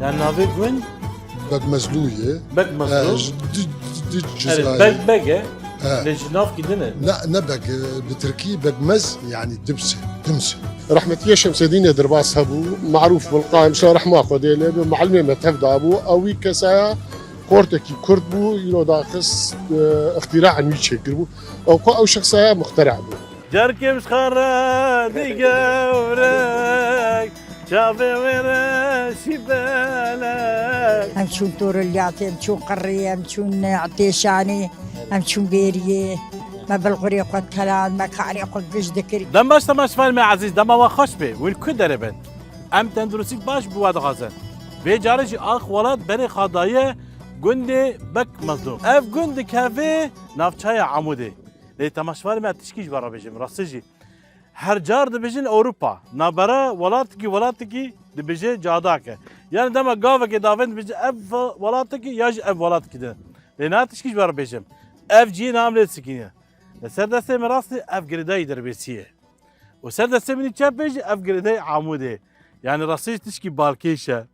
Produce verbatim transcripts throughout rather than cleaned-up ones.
Yan navê gund? Begmezlû ye. Begmezlû. E, ji di, di, di Erê, cizayê. Beg, beg e. E. Lê ji navkî din e. Ne, ne beg, e, bi tirkî begmez, yani dimse, dimse. Rehmetiyê Şemsedînê derbas hebû, Marûf Bulqayim, şa rehma Xwedê lê be, muallimê me tev dabû. Ew wî kesaya Kortekî Kurd bû, îro daxist, e, îxtîraên wî çêkiribû. Ew ku ew şexsaya muxtera bû. Carkêm ji xwe re digewrek, çavê wê re şî belek. Em çûn Toriliatê, em çûn Qirrî, em çûn Etêşanê, em çûn Bêriyê. Me bilxurê xwe telan, me karê xwe giş dikir. Dem baş temaşevanê me ezîz, dema we xweş be. Hûn ku derê bin? Em tenduristî baş bi we dixwazin. Vê carê jî ax welat berê xwe daye gundê Bek Mezlûm. Ev gund dikeve navçeya Amûdê. Lê temaşevanê me tişkî ji we re bêjim, rastî jî. Her car dibêjin Ewropa. Navbera welatekî, welatekî dibêje cadake. Yani dema gavekê davên dibêje ev welatekî ya jî ev welatekî din. Lê niha tişkî ji we re bêjim. Ev cihê niha em lê disikîne. Li ser destê min rastî ev girêdayî Dirbêsî ye. Û ser destê min î çepê jî ev girêdayî Amûdê. Yani rastî jî tişkî balkêş e.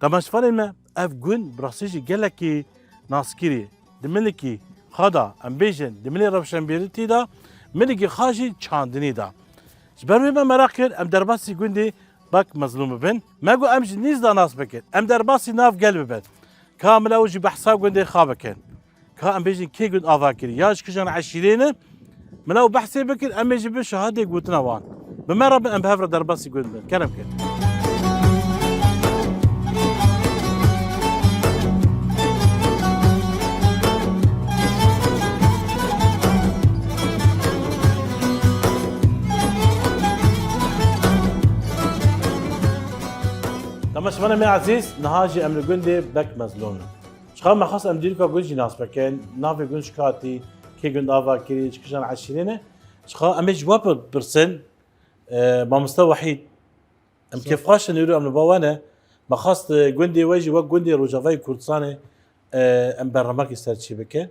Temaşevanên me, ev gund bi rastî jî gelekî naskirî. Di milikî xwe de, em bêjin, di milê rewşenbîrîtî de, milikî xwe jî çandinî de. Ji ber wê me meraq kir, em derbasî gundê Bak Mezlûm bibin. Me got em ji nîz de nas bikin. Em derbasî nav gel bibin. Ka min ew jî behsa gundê xwe bikin. Ka em bêjin kê gund ava kirî? Ya ji kijan eşîrê ne? Min ew behsê bikir, em ê jî bin şahidê gotina wan. Bi me re bin, em bi hev re derbasî gund bin. Kerem kir. Temaşevanê me ezîz, niha jî em li gundê Bek Mezlûm in. Çiqa me xwest em dîroka gund jî nas bikin, navê gund ji ka hatî, kê gund ava kirî, ji kijan eşîrê ne. Çiqa em ê ji we bipirsin, e, mamoste Wehîd, em kêfxweş in, îro em li ba we ne. Me xwest, e, gundê we jî wek gundê Rojavayê Kurdistanê, e, em bernamekî ser çê bikin.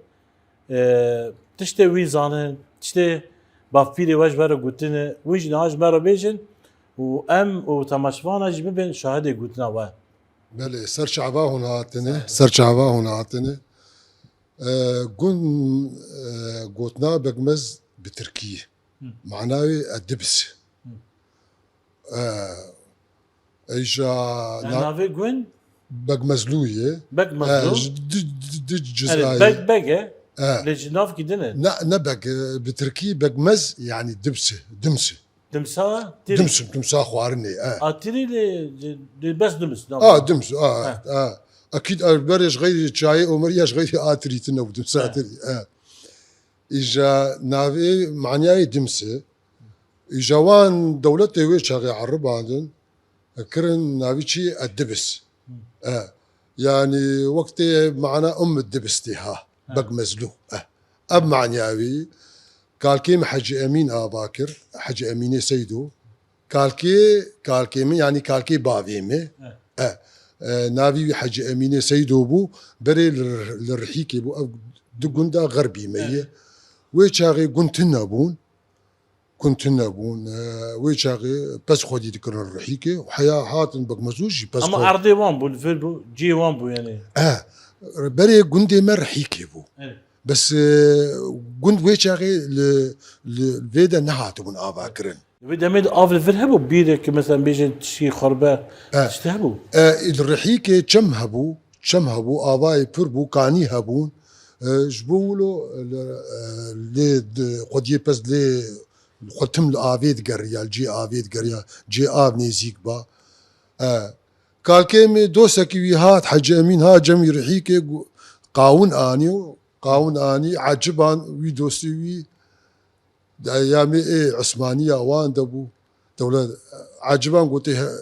E, tiştê wî zanin, tiştê bavpîrê we ji we re gotine, wî jî niha ji me re bêjin û em û temaşevana jî bibin şahidê gotina we. Belê, ser çava hûn hatine, ser çava hûn hatine. E, gun, e, gotina begmez bi tirkî. Hı. Mana wê edibis. Hı. E, eyja Yani na- navê gun? Begmezlû ye. Begmezlû. E, ji di, di, di Yani cizayê. Beg, beg e. E. Lê ji navkî din e. Ne, ne beg, e, bi tirkî begmez, yani dibsi, dimsi. Dimsa tirî. Dimsim, dimsa xwarinê, e. A tirî lê, lê bes dimis, ne? A, dims, a, He. a. Akîd, a, berê ji xeyrî çayê Omerî ya ji xeyrî a tirî tine bû, dimsa He. tirî, e. Îja navê, manyayê dimsi. Îja wan dewletê wê çaxê Eribandin, kirin navî çi? Edibis. E. Yani wek tê mana um dibistê ha. He. Beg mezlû. E. Ev manya wî, kalkê min Hecî Emîn ava kir, Hecî Emînê Seydo. Kalkê, kalkê min, yani kalkê bavê min. He. E. E, navî wî Hecî Emînê Seydo bû, berê li, li Rihîkê bû. Ev du gunda xerbî me He. ye. Wê çaxê gund tune bûn. Gund tune bûn, e, wê çaxê pez xwedî dikirin Rihîkê û heya hatin Begmezlû jî pez Ama xwedî. erdê wan bû, li vir bû, cihê wan bû yani. E, berê gundê me Rihîkê bû. Evet. Bes, e, gund wê çaxê li, li vê de nehatibûn ava kirin. Wê demê de av li vir hebû, bîrek, mesela, bêjin tiştî xurbe, E. tiştî hebû. E, li Rihîkê çem hebû, çem hebû, avayê pir bû, kanî hebûn. E, ji bo wilo, e, li, e, lê di, xwediyê pez lê xwe tim li avê digeriya, li cê avê digeriya, cê av nêzîk ba. E, Kalkê min dostekî wî hat, Hecî Emîn hat cem wî Rihîkê gu-, qawin anî û qawin anî, eciban wî dostê wî di eyamê ê Osmaniya wan de bû. Dewlet eciban gotê, "He-,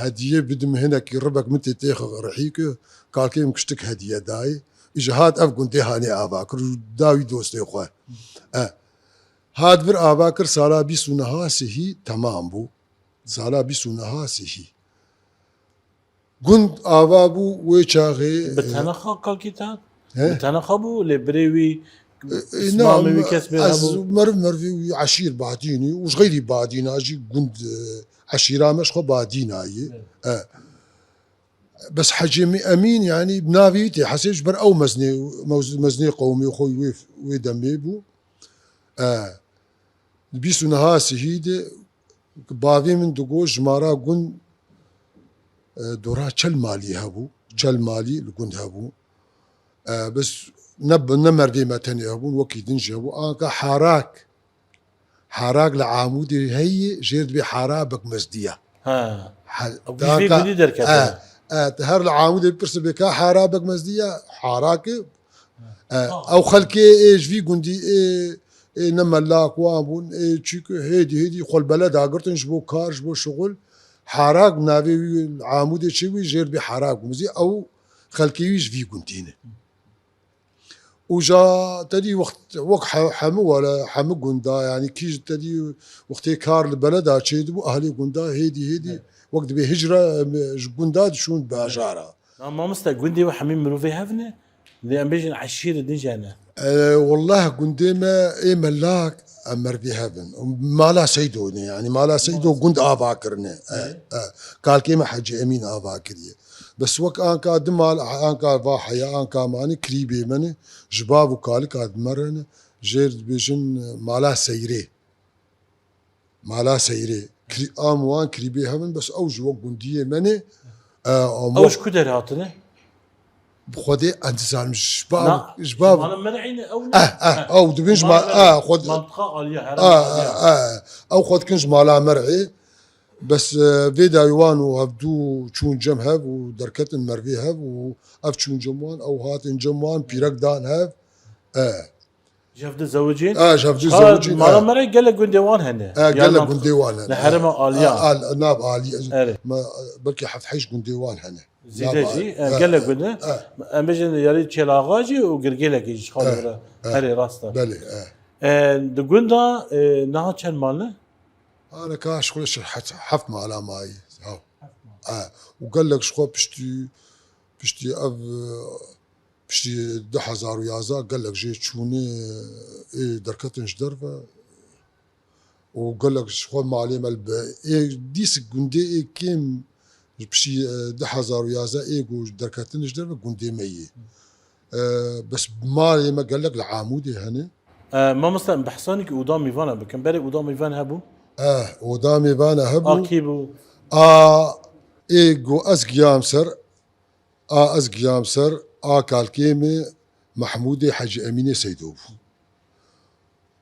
hediyê bidim hinekî ribek min tê têxe Rihîkê." Kalkê min kiştik hediye dayê. Îja hat ev gundê hanê ava kir û da wî dostê xwe. E, hat vir ava kir, sala bîst û neha sihî temam bû. Sala bîst û neha sihî. Gund ava bû wê çaxê, Bi e, tenexa kalkî te? He? Bi tenexa bû, lê birê wî, E, e, îslamê na, wî kes bê ez hebû? Meriv merivê wî eşîr Badînî û ji xeyrî Badîna jî gund, e, eşîra me ji xwe Badîna ye. Evet. E. Bes Hecî Emî-, Emîn, yanî bi navê wî tê hesê ji ber ew mezinê, mewz-, mezinê qewmê xwe wê, wê demê bû. E. Bîst û neha sihî de Bavê min digot, jimara gund, e, dora çel malî hebû. Çel malî li gund hebû. E, bes ne, ne merdê me tenê hebûn, wekî din jî hebû. Anka Harak. Harak li Amûdê heye, jêr dibê Hara Bekmezdiya. Ha. Ha, Ew ta vî ka-, gundî derketiye. E, e, her li Amûdê pirse bê ka Hara Bekmezdiya, Harak e. E, Ha. Ew xelkê ê ji vî gundî ê, ê ne melak wan bûn, ê çîku hêdî hêdî xwe li beleda girtin ji bo kar, ji bo şixul. Harak navê wî Amûdê çi wî jêr bê Harak bû. Mizî ew xelkê wî ji vî gundî ne. Û ja tedî wext, wek he-, hemû wele, hemû gunda, yanî kî ji tedî wextê kar li beleda çêdibû, ahlê gunda hêdî hêdî Evet. wek dibê hicra, em, ji gunda diçûn bajara. Na mamoste, gundê we hemî mirovê hev ne? Lê em bêjin eşîrê din jî hene. E, wallah gundê me ê melak, em merivê hev in. Mala Seydo ne, yanî mala Seydo gund ava kirine. E, Hı. e, kalkê me Hecî Emîn ava kiriye. Bes wek anka di mal, anka va heya, anka mane, kirîbê me ne, ji bav û kalika di me re ne, jêr dibêjin, e, mala Seyrê. Mala Seyrê. Kirî-, am wan kirîbê hev in, bes ew ji wek gundiyê me ne. E, am Ew wek ji ku derê hatine? Bi Xwedê ez dizanim ji bav, Na, ji bav. Ji mala Mer'î ne ew ne? Eh, eh, Heh. ew dibin ji Mala ma-, Mer'î. eh, Xwed-, Mantiqa aliya, herem eh, aliya. eh, eh. Ew xwe dikin ji mala Mer'ê. Bes, e, vê dayî wan û hevdû çûn cem hev û derketin mervê hev û ev çûn cem wan, ew hatin cem wan, pîrek dan hev. E. Ji hev du zewicîn? E, ji hev du Çiqa zewicîn, mala e. Mer'ê gelek gundê wan hene. E, Ya gelek nam-, gundê wan hene. Li herêma E, aliya. e, al-, nav aliya. Erê. Me, belkî heft heşt gundê wan hene. Zêde Nav jî, al-, e, e, gelek e, gund e. e. Em bêjin yarî Çêlaxa jî û Girgêlekê jî xalê E, vira. e. Erê, rast e. Belê, e. E, di gunda, e, niha çend mal ne? Aneka ji xwe şi-, heft, heft mala mayî. Haw. Heft mal. E, û gelek ji xwe piştî, piştî ev, e, piştî du hezar û yazdeh gelek jê çûne, ê derketin ji derve. Û gelek ji xwe malê me li be-, ê dîs gundê ê kêm ji piştî, e, du hezar û yazdeh ê ku derketin ji derve gundê me yê. E, bes malê me gelek li Amûdê hene. E, mamoste, em behsanî ki oda mêvana bikin. Berê oda mêvan hebû? Eh, oda mêvana hebû. A kî bû? A, ê ku ez giyam ser, a ez giyam ser, a kalkê me Mehmûdê Hecî Emînê Seydo bû.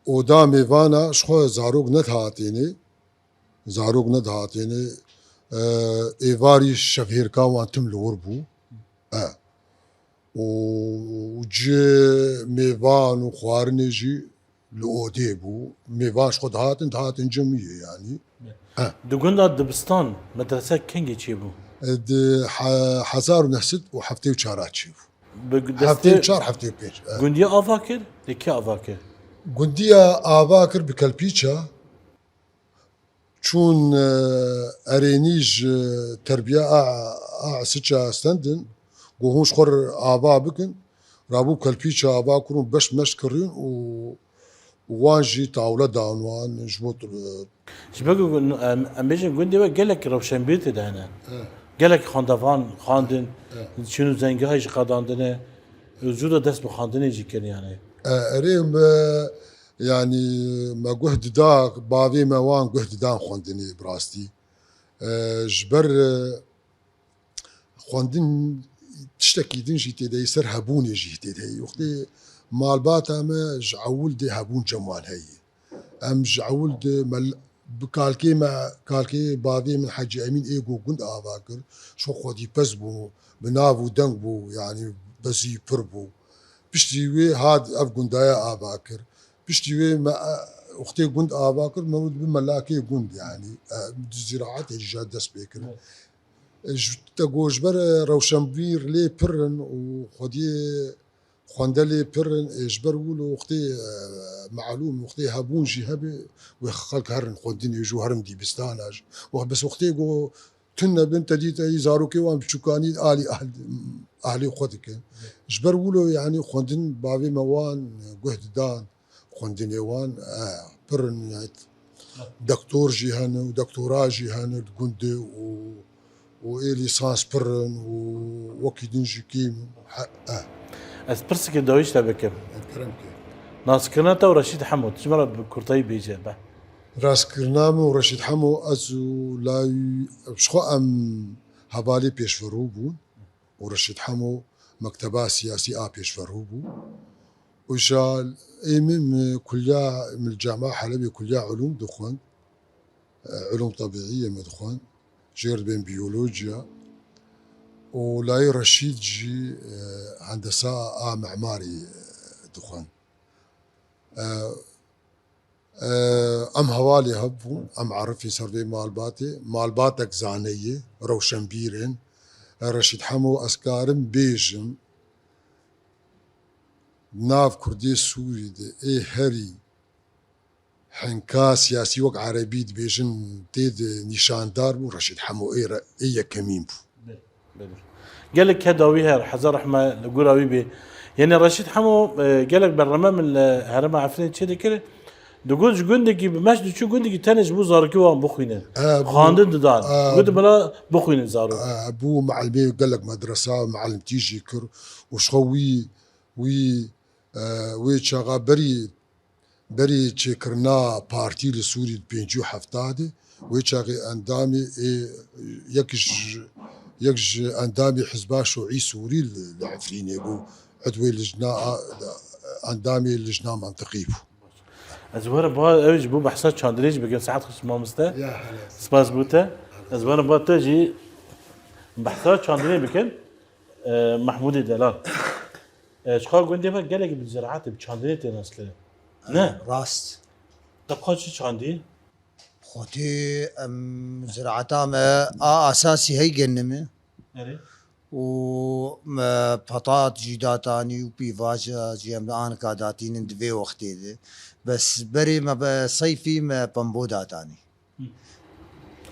Oda mêvana ji xwe zarok nedihatêne, zarok nedihatêne, e, êvarî şevhêrka wan tim li wir bû. E. Û, û cihê mêvan û xwarinê jî li odê bû. Mêvan ji xwe dihatin, dihatin cem wî yê, yanî. Di gunda dibistan, medrese kengê çêbû? E, di he-, hezar û neh sed û heftê û çar çêbû. Bi gu-, Heftê û çar, heftê û pênc, e. Gundiya ava kir, li kê ava kir? Gundiya ava kir bi Kelpîça. Çûn, e, erênî ji terbiya a, a Siça stendin, got, hûn ji xwe re ava bikin. Rabû Kelpîça ava kirin, beş meş kirin û wan jî tawle dan wan ji bo, e, Ji ber ku em, em bêjin gundê we gelek rewşenbîr tê de hene. Evet. Gelek xwendevan xwendin, Evet. çûn û zengehê jî qedandine, zû de dest bi xwendinê jî kirin yani. E, erê, me, Yanî me guh dida, bavê me wan guh didan xwendinê bi rastî. E, ji ber, e, xwendin tiştekî din jî tê de yî, ser hebûnê jî tê de yî. Wextê malbata me ji ewil dê hebûn cem wan heye. Em ji ewil de mel-, bi kalkê me, kalkê bavê min Hecî Emîn ê ku gund ava kir, ji xwe xwedî pez bû, bi nav û deng bû, yanî bezî pir bû. Piştî wê hat ev gundaya ava kir. Piştî wê me, e, wextê gund ava kir, me wî bi melakê gund, yanî, e, ziraetê jî dest pê kir. Evet. E, ji, te got ji ber, e, rewşenbîr lê pir in û xwediyê xwende lê pir in, ê, ji ber wilo wextê, e, malûm, wextê hebûn jî hebe, wê xelk herin xwendinê jî û herin dîbistana jî. Weh, bes wextê ku tune bin, te dît, ey, zarokê wan biçûkanî alî ahl-, ahlê xwe dikin. Ji ber wilo, yanî xwendin bavê me wan guh didan, xwendinê wan, e, pir in, yanî doktor jî hene û doktora jî hene di gund de û, û ê lîsans pir in û wekî din jî kêm in. He, e. Ez pirsikê dawî ji te bikim. Kerem ke. Naskirina te û Reşîd Hemo, tu ji me re bi kurtayî bêje, be. Naskirina min û Reşîd Hemo, ez û lawî, ji xwe em hevalê pêşverû bûn û Reşîd Hemo mekteba siyasî a pêşverû bû. Û ji ê min, min kulya, min li Cama Helebê kulya ulûm dixwend. E, ulûm tebîîyê min dixwend. Jêr dibên biyolojiya. Û layê Reşîd jî, e, hendesa a memarî, e, dixwend. E, e, em hevalê hev bûn, em erifî ser vê malbatê. Malbatek zane ye, rewşenbîr in. E, Reşîd Hemo, ez karim bêjim, nav Kurdê Sûrî de ê herî henka siyasî wek erebî dibêjin tê de nîşandar bû, Reşîd Hemo ê re, ê yekemîn bû. Belê, belê. Gelek ke dawî her, hezar rehme li gora wî bê. Yanî Reşîd Hemo, e, gelek bername min li herêma Efrînê çêdikir. Digot ji gundekî bi meş diçû gundekî tenê ji bo zarokê wan bixwînin. E, bû, xwendin didan. E, got bela bixwînin zarok. E, bû mealimê gelek medresa, mealimtî jî kir û ji xwe wî, wî, e, wê çaxa berî, berî çêkirina partî li Sûrî di pêncî û hefta de, wê çaxê endamê ê, yek ji, yek ji endamê Hizba Şûî Sûrî li, li Efrînê bû. Edwê lijna a, endamê lijna mantiqî bû. Ez were ba ew ji bo behsa çandinê jî bikim, saet xweş mamoste. Ya, helal. Spas bo te. Ez were ba te jî behsa çandinê bikim, e, Mehmûdê Delal. E, ji xwe gundê me gelekî bi ziraetê, bi çandinê tê naskirin. Ne? Rast. Te xwe çi çandî? Xwedê em ziraeta me a asasî hey gennim e. Erê. Û me petat jî datanî û pîvaja jî em li anika datînin di vê wextê de. Bes berê me be seyfî me pembo datanî. Hı.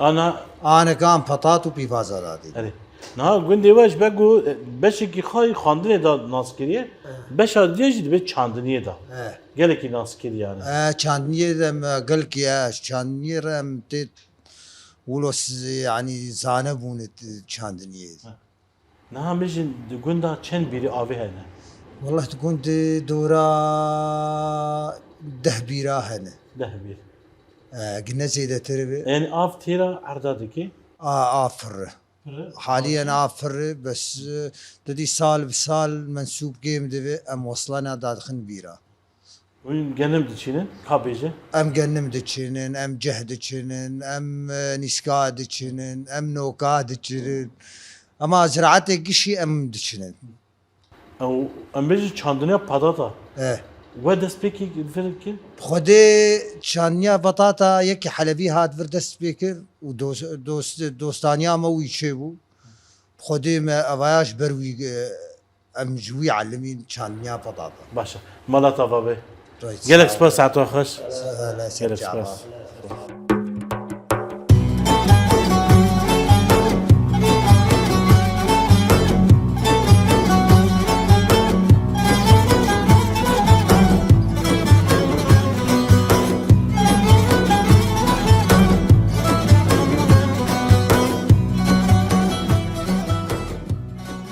Ana. Anika em petat û pîvaza datîn. Erê. Niha gundê we ji ber ku, e, beşekî xwe yî xwendinê de nas kiriye, Eh. beşa diye jî dibe çandiniyê de. Eh. Gelekî nas kiriye yani. Eh, çandiniyê de me gelkî, eh, çandiniyê re em tê wilo s-, yanî zane bûne t-, çandiniyê. Eh. Niha mijin di gunda çend bîrî avê hene? Wallah di gundê dora deh bîra hene. Deh bîr. E, gine zêdetir be. Yani av têra erda dike? A, a firre. Firre? Haliyen a firre, bes, e, tu dî sal bi sal mensûb kêm dibe, em weslana dadixin bîra. Hûn genim diçînin, ka bêje? Em genim diçînin, em ceh diçînin, em, e, nîska diçînin, em noka diçînin. Ema ziraetê gişî em diçînin. Ew, em bêjin çandiniya patata. E. We dest pê kir, vir kir? Xwedê çandiniya patata yekî Helebî hat vir dest pê kir û dos-, dos-, dostaniya me wî çêbû. Xwedê me evaya ji ber wî, e, Em ji wî elimîn çandiniya patata. Baş e. Mala te ava be. Gelek spas, saeta xweş. Gelek spas.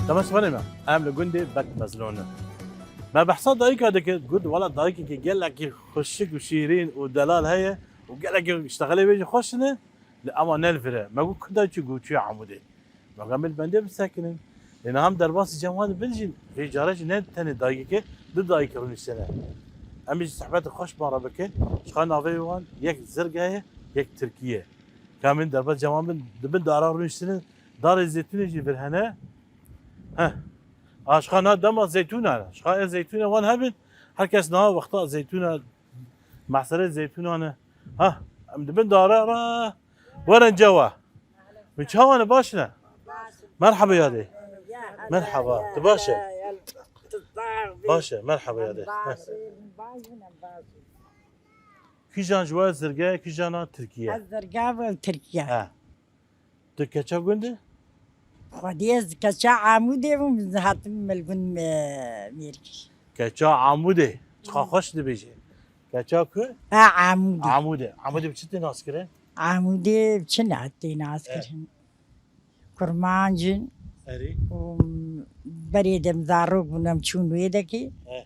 Temaşevanê me, em li gundê Bek Mezlon in. Me behsa dayika dikir, got, wela dayikekî gelekî xweşik û şîrîn û delal heye û gelekî ştexelê wê jî xweş ne, lê ema ne li vir e. Me got, ku dayik çû? Got, çûye Amûdê. Me got, em ê li bendê bisekinin. Lê niha em derbasî cem wan dibin jî, vê care jî ne tenê dayikekê, du dayik rûniştine. Em ê jî sohbetê xweş bi wan re bikin. Ji xwe navê wan yek Zirge ye, yek Tirkî ye. Ka em ê derbas cem wan bin, dibin dara rûniştine, darê zeytûnê jî vir hene. Heh. A, ji xwe na dema zeytûna ne. Ji xwe ê zeytûnê wan hebin. Her kes niha wexta zeytûna, meserê zeytûna ne. Ha, em dibin dara re werin cewa. Min çawa ne, baş ne? Merhaba yadê. Merhaba. Tu baş e? Baş e, merhaba yadê. Heh. Kîjan ji we Zirge ye, kîjan a Tirkî ye? Ez Zirge ve Tirkî ye. He. Tu keça gund e? Xwedî ez keça Amûdê bûm, hatim mil gund me-, mêrkir. Keça Amûdê. Çiqa xweş dibêje. Keça ku? Ha, Amûdê. Amûdê. Amûdê bi çi tê naskirin? Amûdê bi çi na-, tê naskirin? Kurmancin. Erê. Û berê dem zarok bûn em çûn wê dekê. He.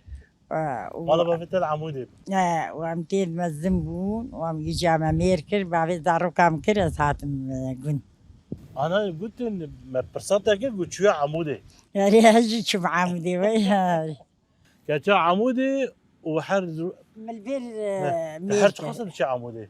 E, û Mala bavê te li Amûdê bû. E, û em tê mezin bûn, û em îca me mêr kir, bavê zaroka min kir, ez hatim, e, gund. Ana gotin, me pirsa te kir, got, çûye Amûdê. Erê, ez jî çûm Amûdê, wey, erê. Keça Amûdê û her zu- Min li vir, e, He, mêr her kir. Çiqas diçe Amûdê?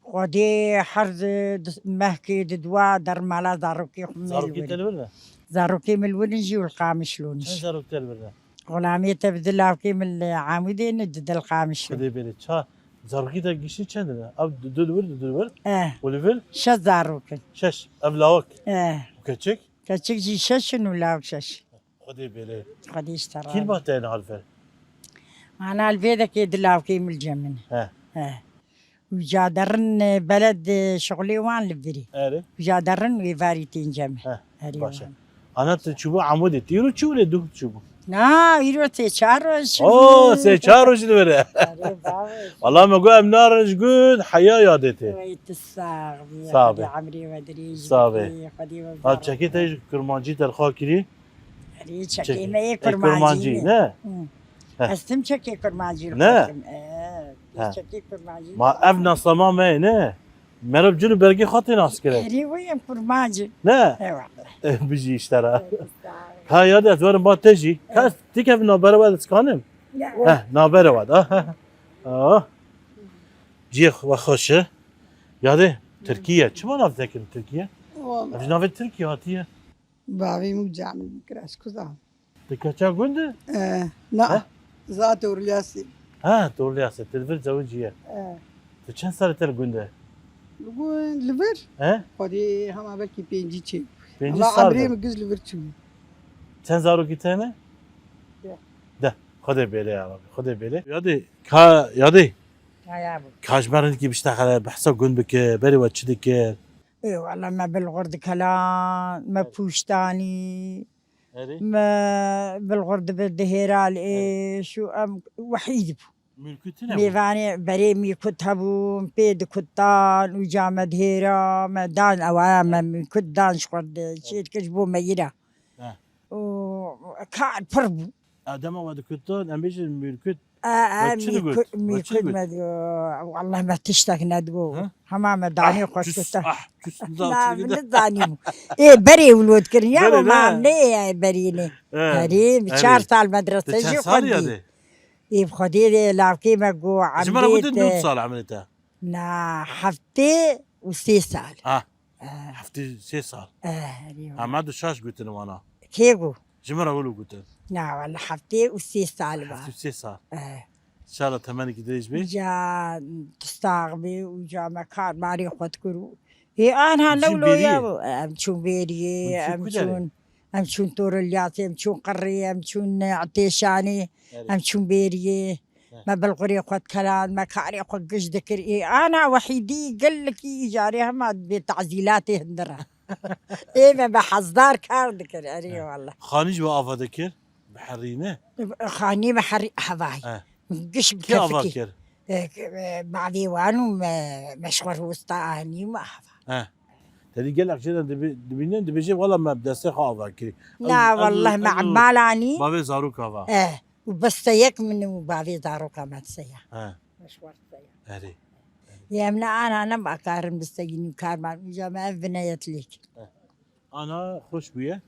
Xwedê her di, di mehkê di dua der mala zarokê xwe me li wir in. Zarokê te li wir ne? Zarokê min li wir in jî û li Qamişlo ne jî. Çend zarok te li vir ne? Xulamê te bi di lawkê min li Amûdê ne, di dil Qamişlo. Xwedê bêrê. Ça, zarokê te giştî çend ne? Ev du, du li wir, du, du li wir. Eh. Û li vir? Şeş zarok in. Şeş. Ev lawik? Eh. Û keçik? Keçik jî şeş in û lawik şeş. Xwedê bêrê. Xwedê ji te razî. Kî li ba te ne hal ver? Ana li vê dekê di lawkê min li cem min. He. He. Uca derin, e, beled, e, şixulê wan li virî. Erê. Uca derin wê varî tên cem. He. Erê. Baş e. Wan. Ana tu çûbû Amûdê. Tu îro çûbû lê, duh çûbû? Na, îro sê çar roj. Oo, sê çar roj li vir e. Erê, baş. Wala me got em narin ji gund heya yadê tê. Wey, tu sax bî. Sax bî. Xwedê emrê we dirêj bike. Sax bî. Xwedê we barik. Ha, çekê te jî kurmancî te li xwe kirî? Erê, çekê me yê kurmancî ne? Hı. Heh. Ez tim çekê kurmancî li xwe kim. Ee, çekê kurmancî. Ma ev naslama me ye, ne? Meriv cin û bergê xwe tê nas kirin. Erê, wê em kurmancî. Ne? Eyvallah. Eh, bijî işte ra. Ha, ya de ez werim ba te jî. Ka dikevin navbera we de dikanim? Ya. Heh, navbera we de. Ah, ah, ah. Cihê we xweş e. Ya de Tirkiye. Çima nav te kirin Tirkiye? Vallahi. Ev ji navê Tirkiye hatiye. Bavê min û camê min kir, ez ku zam. Di keça gund e? Eh, na. He? Za Torliyasê. Ha, Torliyasê. Tu li vir zewicî ye. Eh. Tu çend serê te li gund e? Li gund, li vir? He? Xwedê hema belkî pêncî çê. Pêncî sal. Emrê min giş li vir çû. Çend zarokî te ne? Deh. Deh. Xwedê bêle ya Rabbi. Xwedê bêle. Yadê, ka, yadê. Ya, ya bû. Ka ji me re hindikî biştexile, behsa gund bike, berê we çi dikir? Ê, wela me bilxur dikelan, me pûştanî, Erê. me bilxur dibe dihêra li Erê. êş û em wehîd bû. Mîrkut tune bû? Mêvanê berê mîrkut hebûn, pê dikutan û ca me dihêra, me dan, ewaya me mîrkut dan ji xwe de çê dikir ji bo meyira. He. Û kar pir bû. A, dema we dikutin, em bêjin mîrkut. A, a, we çi digot? Mîrkut, we çi mîrkut digot? Me digot. Wallah me tiştek nedigot. Ha? Hema me danê xwe dikutin. Ah, çus, ah, çus, na, min nizanî bû. Ê, berê wilo dikirin ya, berê, ma ne? Ne ye berî ne. He. Herî, çar sal medrese jî xwendî. Ê, bi Xwedê de lawkê me got, Emrê te. Ji me re gotin deh sal emrê te. Na, heftê û sê sal. Ah. Eh. Heftê sê sal. Eh, erê. Em du şaş gotin wana. Kê got? Ji min re wilo gotin. Na, wala heftê û sê sal ba. Heftê û sê sal. Eh. Înşallah temenekî dirêj bê. Ca tu sax bê û ca me kar barê xwe dikir û. Ê, anha lewlo ya bû. Em çûn bêriyê, em çûn, em çûn Torliyasê, em çûn Qirrê, em çûn Etêşanê, em çûn bêriyê. He. Me bilxurê xwe dikelan, me karê xwe giş dikir. Ê, ana wehîdî gelekî îcarê hema bê tazîlatê hundir e. Ê, me, me hezdar kar dikir, erê wala. Xanî ji we ava dikir, bi herî ne? Xanî bi herî hevayî. He. Giş bi kefikî. Kê ava kir? E, e, bavê wan û me, me ji xwe rûsta anî me ava. He. Te dî gelek jê de dibi-, dibînin, dibêje, wela me bi destê xwe ava kirî. Na, wela me emal anî. Bavê zarok ava. E. û bes te yek min û bavê zaroka me diseya. Ha. Me ji xwe diseya. Erê. Yê em ne ana ne ma karin bisegîn û karman, îca me ev bineyet lêk. Ana xweş bûye?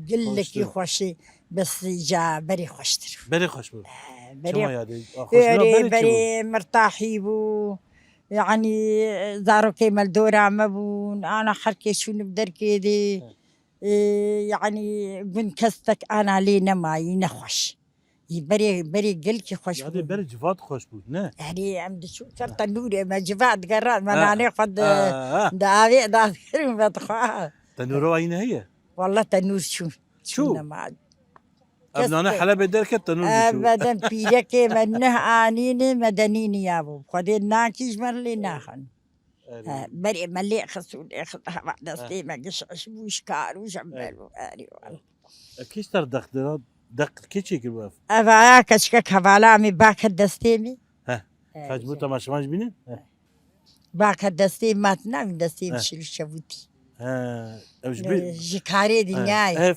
Gilekî xweştir. Xweşî, bes îca berê xweştir. Berê xweş bû? He, berê. Çima yadê? A, xweş bûna Erê, berê çi bû? Berê mirtahî bû. Yanî, zarokê me li dora me bûn. Ana her kes çûn bi derkê dê. He. Ê, yanî, gund kes tek ana lê nemayî, nexweş. Yî berê, berê gelkî xweş bû. Yadê berê civat xweş bû, ne? Erê, em diçûn ser tenûrê me civat digera, me nanê xwe di, di avê de dikirin vedixwe. Tenûra wayî ne heye? Walla tenûr çûn. Çû? Çûn nema. Ev nane Helebê derket tenûr diçû. Ev bedem pîrekê me neh anînê me denî niyabû. Xwedê nakî ji me lê naxin. Erê. He, berê me lê xist û lê xist, heva destê me giş iş bû, şikar û jembel û erê wala. E, kî ji te re deq dira, deq kê çêkiribû ev? Ev aya keçikek hevala me bak her destê me. He. He, ka ji bo temaşevan jî bînin? He. Bak her destê me, hat navîn destê me şil û şevûtî. He. Ev ji bi- Ji karê dinyayê. Ev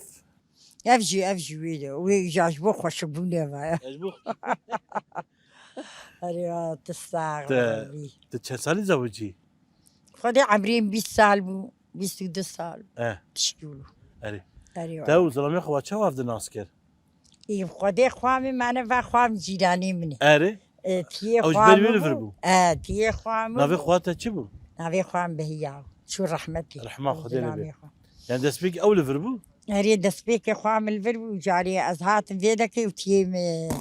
Ev jî, ev jî wê de. Wê îca ji bo xweşikbûnê ve ye. Ez ji bo Erê, tu sax bî. Tu çend salî zewicî? Xwedê emrê min bîst sal bû, bîst û du sal. Eh. Tişkî wilo. Erê. Erê, te û zilamê xwe çawa ev di nas kir? Ê, Xwedê xwe min, mane va xwe min cîranê min e. Erê. E, tiyê Ew ji xwe ber wê min li vir bû. Bû? E, tiyê xwe min Navê bû. Xwe te çi bû? Navê xwe min Behiya. Çû rehmetê. Rehma Xwedê li bê. Zilamê xwe. Yani destpêkê ew li vir bû? Erê, destpêkê xwe min li vir bû, carê ez hatim vê dekê û tiyê min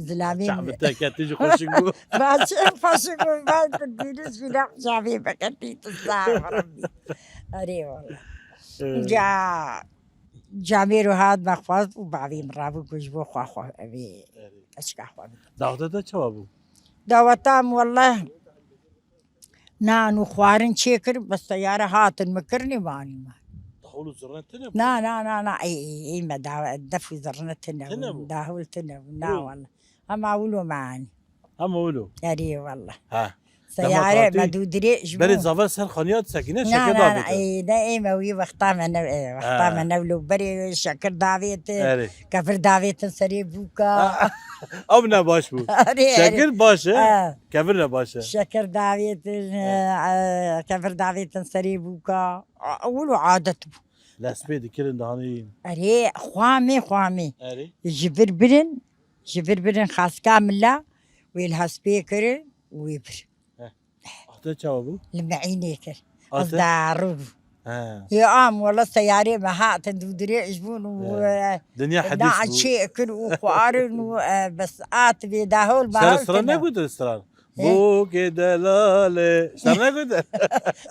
zilamê min. Çavê te ketî jî xweşik bû. Baş, xweşik bû, baş ku dîrî jî ne çavê me ketî, tu sax Rebbî. Erê wala. Ee. Ca, camêro hat me xwest û bavê min rabû ku ji bo xwe xwe evê Erê. Eşka xwe bidin. Daweta te çawa bû? Daweta min wele Nan û xwarin çêkir, bes teyare hatin min kirinê, manî me. Dahûl û zirne tune bû? Na, na, na, na. Ê, ê, ê, me da-, def û zirne tune bû. Tune bû? Dahûl tune bû. Na, wele. Hema wilo me anî. Hema wilo? Erê, wele. Ha. Seyare me dû dirêj bû. Berê zaver ser xaniya disekîne, şeker davêtin. Na, na, na, ê, ne, ê, me wî wexta me ne, ê, wexta me ne wilo. Berê şekir davêtin. Erê. Kevir davêtin serê bûka. Ha, ew ne baş bû. Erê, erê. Şekir baş e, kevir ne baş e. Şekir davêtin, e, e, kevir davêtin serê bûka. A, wilo adet bû. Lespê dikirin dihanîn. Erê, xwamê, xwamê. Erê. Ji vir birin, ji vir birin xaska mila, wê li hespê kirin, wê bir. Heh. Ate çawa bû? Li meînê kir. Ate? Ez darû bû. He. Yê am, wele seyarê me hatin dû dirêj bûn û, He. e, Dinya hedîs bû. Çê kir û xwarin û, e, bes at vê dahol Ser mahol stran tine. Negotin stran? He. Bûkê delalê. Ser negotin?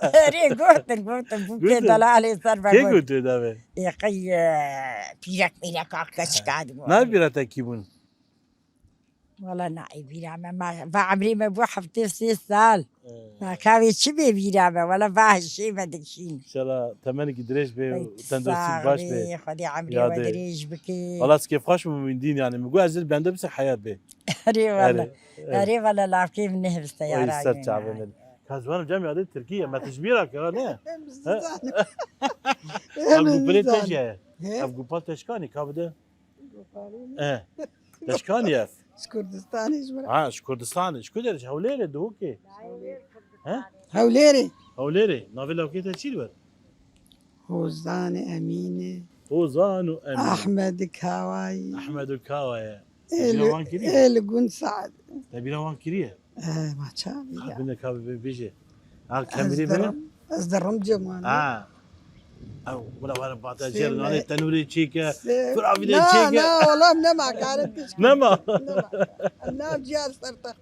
Erê, gotin, gotin. Bûkê Gotin? Delalê ser me Kê got. Gotin davê? Ê, qey, e, pîrek mîrek ak keçika digot. Navê pîra te kî bûn? Wala nayê bîra me, ma, va emrê me bû heftê sê sal. Ee. Ma ka wê çi bê bîra me, wala va hişê me dikişîn. Înşallah temenekî dirêj bê û tenduristî baş bê. Xwedê emrê we dirêj bike. Wala ez kêfxweş bûm wîndîn, yani min got ez li bende bise heyat bê. Erê wala. Erê, erê. Erê wala lavkê min nehbiste ya. Ay ser çavê min. Ka ziwanim cem yadê Tirkiye, me tijbîra kira ne? Em zizanim. Ev gupirê te jî ye. Ev gupa teşkanî ka bide. Eh, te ji kanî ye? Ji Kurdistanê ji min. Ha, ji Kurdistanê. Ji ku derê? Ji Hewlêrê, Duhokê? He? Hewlêrê. Hewlêrê. Navê lawkê te çi li ber? Hozanê Emînê. Hozan û Emîn. Ahmed Kawayî. Ahmed û Kawaye. Ê li, ê li Gund Saad. Te bîra wan kiriye? Eh, ma çawa bîra? Xatine ka bê-, bêje. Ha, kemirê bê? Ez derim, ez derim cem wan. Ha. Ew, wala wala bata jêr nanê tenûrê çêke, firavînê çêke. Na, na, wala em nema karin pişt. Nema. Nema. Em nav ciya ser text.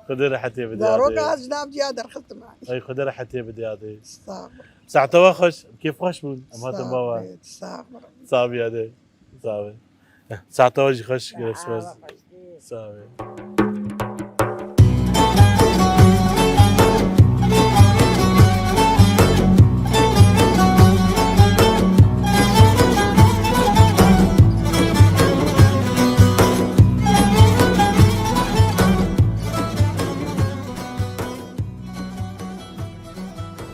Xwedê rehetê bide. Zaroka ez nav ciya derxistim. Ay, Xwedê rehetê bide yadê. Sağ ol. Saeta we xweş, kêf xweş bûn. Em hatin bawa. Sağ ol. Sağ ol yadê. Sağ ol. Saeta we jî xweş, gerek spas. Sağ ol.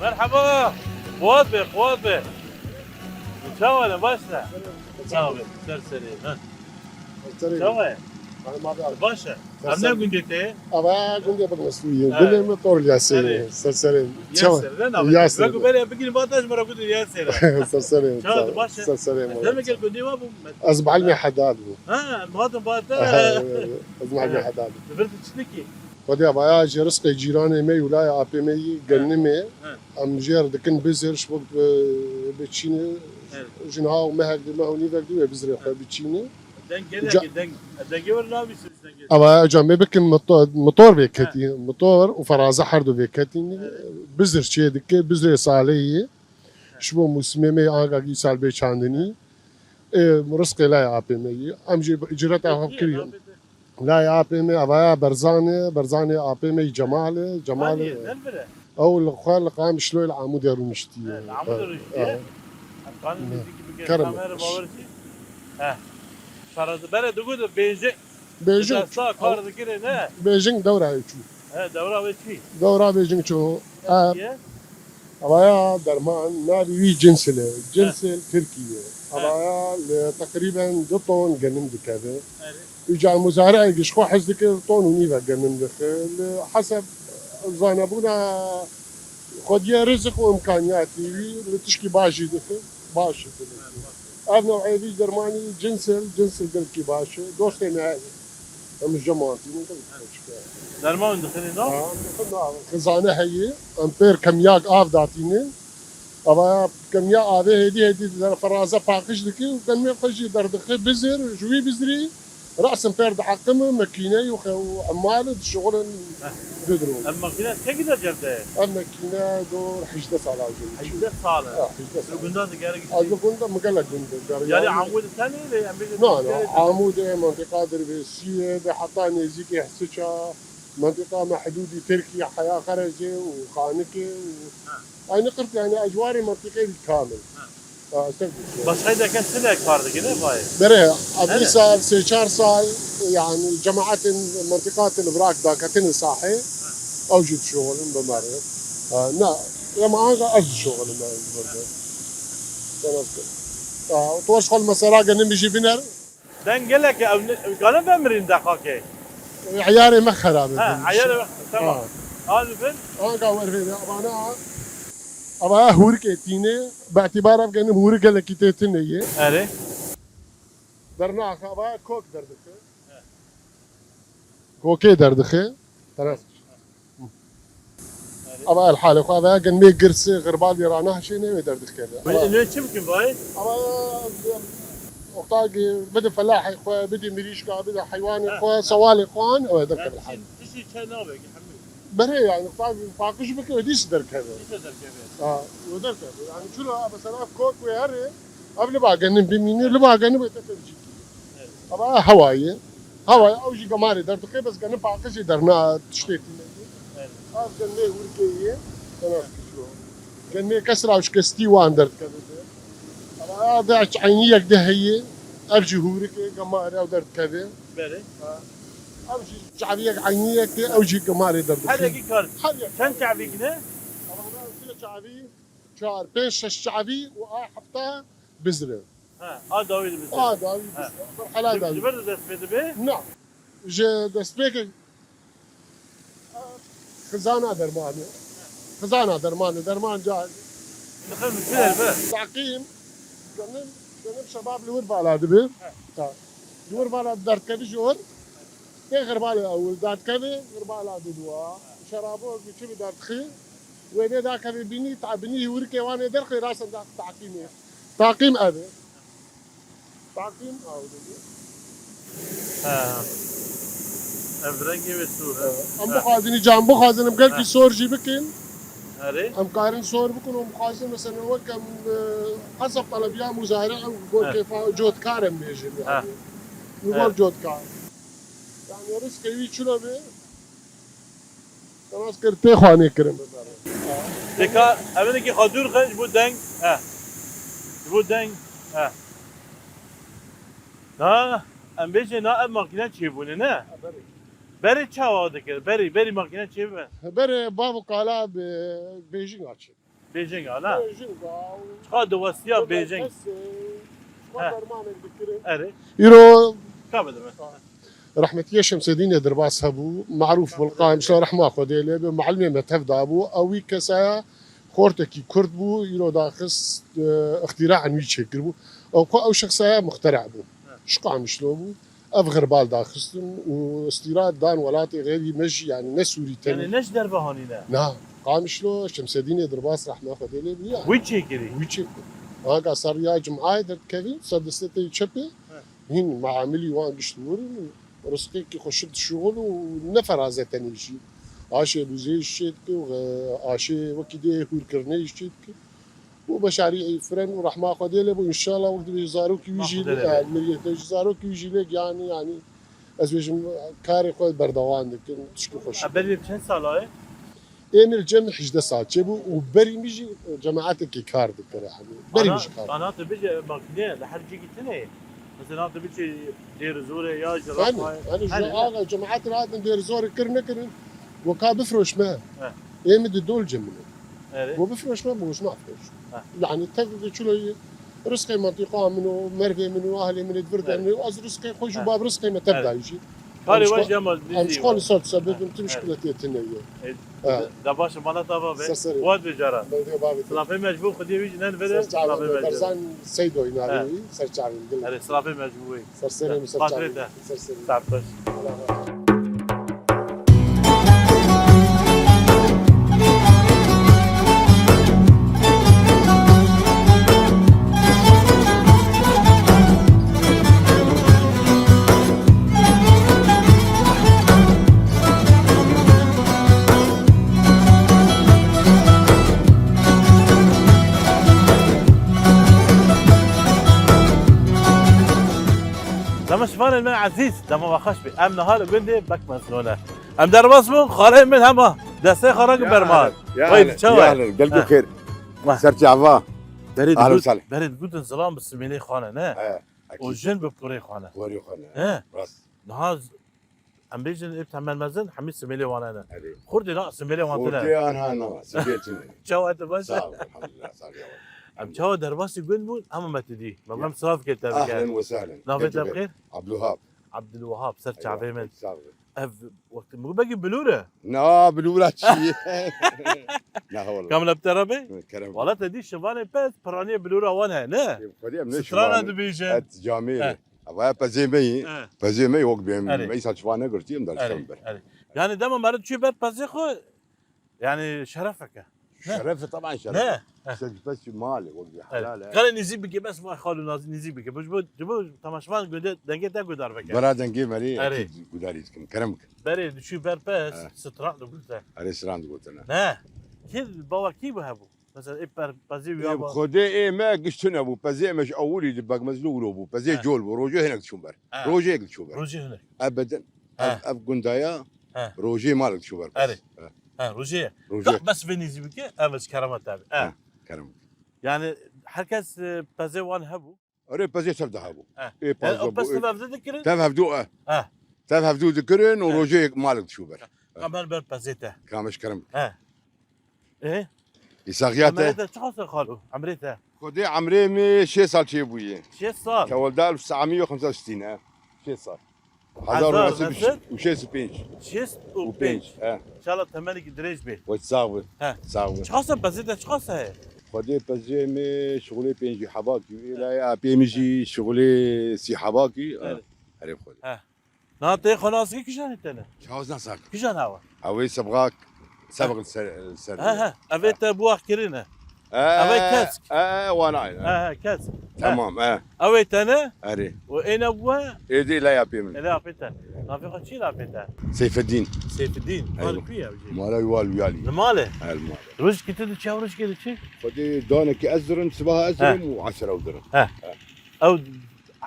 Merhaba. Quwat be, quwat be. Çawa ne, baş ne? Sağ ol. Ser serê. Ha. Çawa ye? Baş e. Em ne gundê te ye? Ava gundê Bikmestûyê. Evet. Dilê min Tor Yasê. Evet. Serserê. Yasê, ne navê? Yasê. Wek berê bigirî vata ji me re gundê Yasê re. Serserê. Çawa, baş e? Serserê. Demê gel gundê wa bû. Ez Bahlmê Hedad bû. Ha, em hatin vata. Ha, ez Bahlmê Hedad bû. Li vir tu çi dikî? Xwedê vaya ji rizqê cîranê me û layê apê me yî genimê. Em jê re dikin bizir, ji bo bi, biçîne. Ji niha û mehek di, meh û nîvek di wê bizirê xwe biçîne. Deng gelekî, deng, dengê we nabî sirîs dengê. Ava ca me bikin motor, motor vê ketî, motor û feraze her du vê ketîn. Bizir çê dike, bizirê salê yê. Ji bo mûsimê me anka îsal bê çandinî. Ê, rizqê layê apê me yî. Em jî îcreta xwe kiriye. Layê apê me, avaya Berzan e, Berzanê apê me yî Cemal e, Cemal e. Ew li xwe li Qamişloyê li Amûdê rûniştiye. He, li Amûdê rûniştiye? He. Em kanin nêzîkî bikin, kamera bawer kî? He. Şarazi bere digot Bêjing. Bêjing. Desta kar dikire ne? Bêjing dewra wê çû. He, dewra wê çû. Dewra Bêjing çû. He. Avaya derman, navê wî Cinsel e. Cinsel Tirkî ye. He. Avaya li teqrîben du ton genim dikeve. Erê. Îcar muzareyekî ji xwe hez dike, ton û nîvek genim dixe. Li heseb zanebûna xwediyê rizik û imkaniyatî wî li tişkî baş jî dixe. Baş e. Ev newê vî dermanî Cinsel, Cinsel gelkî baş e. Dostê me heye. Em ji cem wan tînin gelek xweşik e. Derman dixinî nav? Ha, em dixin nav. Xizane heye. Em pêr kemiyak av datînin. Ava kemiya avê hêdî hêdî di feraze paqij dike û kemiyê xwe jî derdixe bizir, ji wî bizirî rasin pêr diheqim û mekîne û xe-, û emal dişixulin. Heh. Didro. Ev makîne çekî de cem de ye? Ev makîne dor hejdeh sala jî. Hejdeh sal e? Ha, hejdeh sal. Li gunda digere giştî? Ez li gunda, min gelek gund digere. Yani Amûd tenê lê em bêjin. Na, na, Amûdê, mentiqa Dirbêsiyê, de heta nêzîkê Hisiça, mentiqa mehdûdî Tirkî, Heya Xerezê û Xanikê û Ha. Aynı kurt yani ecwarê mentiqê wî kamil. Ha. Ha, sen Başka de kes ne kar dikine vay? Bere, ev Hele. Sal, sê çar sal, yani cemaatin mentiqatin virak dakatini sahê, ew jî dişoxulin bimeri. Ha, na, ama anka ez dişoxulim yani burada. Sen az kır. Ha, tu hoş xol mesela genim jî biner. Deng gelek e, ew ne, ew gane vemirîn deqakê. Eyarê me xerab e. Ha, eyarê me, tamam. Ha. Al bin. Anka wer vê, abana, ava hûrikê tîne, bi îtîbar ev genim hûrik gelekî tê tune ye. Erê. Dernaxa, ava kok derdixe. He. Kokê derdixe. Teras. Ava el halê xwe, ava genmê girsê, xirbalî rana hişê newê derdikeve. Ava ne çi bikin vay? Ava oktagî bide felahê xwe, bide mirîşka, bide heywanê xwe, sewalê xwe an, ew derkeve el hal. Tiştî çe nabe ki hemî. Berê yani, oktagî paqij bike, dîs derkeve. Dîs derkeve. Ha, o derkeve. Yani çilo mesela kok wê herê, ev li ba genim bimîne, li ba genim wê te tevcî. Ama hewa ye. Hewa ye, ew jî gemarê derdixê, bes genim paqijê derna tiştê tîne. Evet. Ev genmê hûrikê ye, genmê kesra û şikestî wan derdikeve. Ama ev de eyniyek de heye, ev jî hûrikê, gemarê ew derdikeve. Belê. Ha. Ev jî çaviyek eyniyek de, ew jî gemarê derdixê. Her yekî kar. Her yek. Çend çavîk ne? Ama sê çavî, çar, pênc, şeş çavî û a hefta bizre. Ha, a dawî dibizre. A dawî bizre. Merhala dawî. Ji ber de dest pê dibe? Na. Ji destpêkê xizana dermanê. Xizana dermanê, derman ca. Dixin çi derbe? Taqîm, genim, genim şebab li wir vala dibe. Ha. Ha. Li wir vala derdkevî ji wir. Tê xirbalê ewil derdkevê, xirbala didwa. Şerabo çi bi derdixî. Wê dê dakevê bînî, ta bînî hûrikê wan ê derxê rasin da taqîmê. Taqîm ev e. Taqîm ew dibî. Ha. Ev rengê wê sor e. Em bixwazin îca, em bixwazin em gelkî sor jî bikin. Erê. Em karin sor bikin û em bixwazin mesela wek em, e, hesab telebiya muzare ew gor kêfa cotkar em bêjin yani. Li gor cotkar. Yani rizqê wî çilo be. Temas kir, tê xwanê kirin. Dika, evinekî xwe dûr xin ji bo deng, he. Ji bo deng, he. Na, em bêjê na ev makîne çêbûne, ne? Berê çawa dikir? Berê, berê makîne çêbe? Berê bav û kala bi Bêjinga çê. Bêjinga, na? Bêjinga. Çiqa diwestiya Bêjing. He. Dermanek dikirin. Erê. Îro. Ka bidime. Ha. Rehmetiyê Şemsedînê Dirbas hebû, Merûf Bulqayim, şa rehma Xwedê lê be, muallimê me tev dabû. Ew wî kesaya xortekî Kurd bû, îro daxist, e, îxtîraen wî çêkiribû. Ew xwe ew şexsaya muxtera bû. Ji Qamişlo bû. Ev xirbal daxistin û îstîra dan welatê xêrî me jî, yanî ne Sûrî tenê. Yanî ne ji derve hanî ne? Na, Qamişlo, Şemsedînê Dirbas rehma Xwedê lê bû ya. Wî çêkirî? Wî çêkir. Anka ser riya Cum'ayê derdikevî, ser destê te yê çepê. He. Hîn meamilî wan gişt wirin, rizqekî xweşik dişuxul û ne feraze tenê jî. Aşê bûzê jî çê dike û, e, aşê wekî dê hûrkirinê jî çê dike. Û meşarî'î firen û rehma Xwedê lê bû, înşallah wek dibê zarokî wî jî, e, miriyete jî zarokî wî jî lê giyanî, yanî ez bêjim karê xwe berdewam dikin, tişkî xweş. E, berî çend sala ye? Ê min li cem hejdeh sal çêbû û berî min jî cemaetekê kar dikir, yanî berî min jî kar. Ana tu bêje makîne li her cihekî tune ye. Mesela tu biçî Dêrizorê ya ji Rafayê. Yanî ji axa cemaetê hatin Dêrizorê kir nekirin, weka bifroş me. He. Ê min di dol cem min. Erê. Bo bifroş me, bo ji me firoş. He. Yanî tek di çilo ye. Rizqê mentiqa min û mervê min û ahlê min ê di vir de min û ez rizqê xwe jî û bab rizqê me tev dayî jî. Karê we jî hema nizî. Em ji xwe li ser sebebin tu muşkiletê tune ye. E, da baş e, bana tava be. Ser serê. Wat be cara. Berdê bavê te. Silafê me ji bo Xwedê wî jî nen vere. Ser çavê me. Berzan Seydoy navê wî, ser çavê min. Erê, silafê me ji bo wî. Ser serê min, ser çavê min. Ser serê. Sağ ol. Dema şivanên me ezîz, dema we xweş be. Em niha li gundê Bekmezlû ne. Em derbas bûn, xaleyên min hema destê xwe rengî berman. Ya, ya, gelkî xêr. Ser çava. Berê digot, berê digotin zilam bi simêlê xwe ne, ne? He, ekîd. Û jin bi porê xwe ne. Porê xwe ne. He. Rast. Niha z-, em bêjin ê temel mezin, hemî simêlê wan ne. Erê. Xurtê na simêlê wan tune. Xurtê anha na, simêlê tune. Çawa te baş? Sağ ol, elhamdülillah, sağ ol. Em çawa derbasî gund bûn, hema me tu dî. Me, me silav kir te bike. Ahlen ve sahlen. Navê te bi xêr? Abdulwahab. Abdulwahab, ser çavê min. Sağ ol. Ev wextê min got, belkî bilûr e. Na, bilûra çi? Na, wala. Kamil Abdurrabî? Kerem. Wala te dî şivanê pez, piraniyê bilûra wan heye, ne? Ê, xwedî em ne şivan. Strana dibêje. Et camê. He. Ava pezê me yî. He. Pezê me yok bêm. Erê. Me îsal şivan negirtî, em dar şivan ber. Erê. Yani dema meriv çû ber pezê xwe, yani şerefeke. Şeref e, taban şeref. Ne? Heh. Ser pes mal e, wek bir helal e. Kare nêzîk bike, bes vay xalo naz-, nêzîk bike. Bu, bu, bu temaşevan gode, dengê te guhdar bike. Bera dengê me rê, erê, ekîd gudarî dikim. Kerem bike. Berê diçû ber pes, stran digote. Erê, stran digote, ne. Ne? Kê bawer kî bu hebû? Mesela ê per, pezê wî ya ba- Xwedê ê me giş tune bû. Pezê me ji ewilî di Begmezlû wilo bû. Pezê col bû. Rojê hinek diçûn ber. He. Rojê diçû ber. Rojê hinek. Ebeden. He. Ev, ev gundaya rojê mal diçû ber. Erê. He. Ha, rojê ye. Rojê. Ka bes vê nêzî bike, ev ji kerema te be. Ha, kerem. Yani herkes, e, pezê wan hebû. Erê, pezê tev de hebû. Ha. Ê, yani pezê o pez tev hevde dikirin? Tev hevdû, e. Ha. Tev hevdû dikirin û rojê malik dişû ber. Ka ber ber pezê te. Ka me ji kerem. Ha. E? Îsaxiya te. Emrê te çiqas e xalo? Emrê te? Xwedê emrê min şêst sal çêbûye. Şêst sal? Tewelda elf sî mî û xemsa û sîtîn e. Şêst sal. Hezar û nesî û şêst û pênc. Şêst û pênc. He. Înşallah temenekî dirêj bê. Weş sax bî. He. Sax bî. Çiqas e pezê te çiqas e? Xwedê pezê min şixulê pêncî hebakî. Êlayê apê min jî şixulê sî hebakî. Evet. Herê Xwedê. He. Na tê xwe nas kî kijan tene? Çawa nas kî? Kijan awa? Ew ê sebxak, sebx li ser, li ser. He, he. Ev ê te buax kirine. Ev ê kesk. E, e, wana aynı. He, he, kesk. Tamam, he. Ew ê tene. Erê. Û ê ne bû? Ê dê la yapê min. Ê la yapê te. Navê xwe çi la yapê te? Seyfeddin. Seyfeddin. Eywa. Mal kuye ew jî? Mala yuval uyali. Li malê? He, li malê. Rojkî tu diçî, ew rojkê diçî? Xwedê danekî ez dirim, sibaha ez dirim û esra ew dirim. He. Ew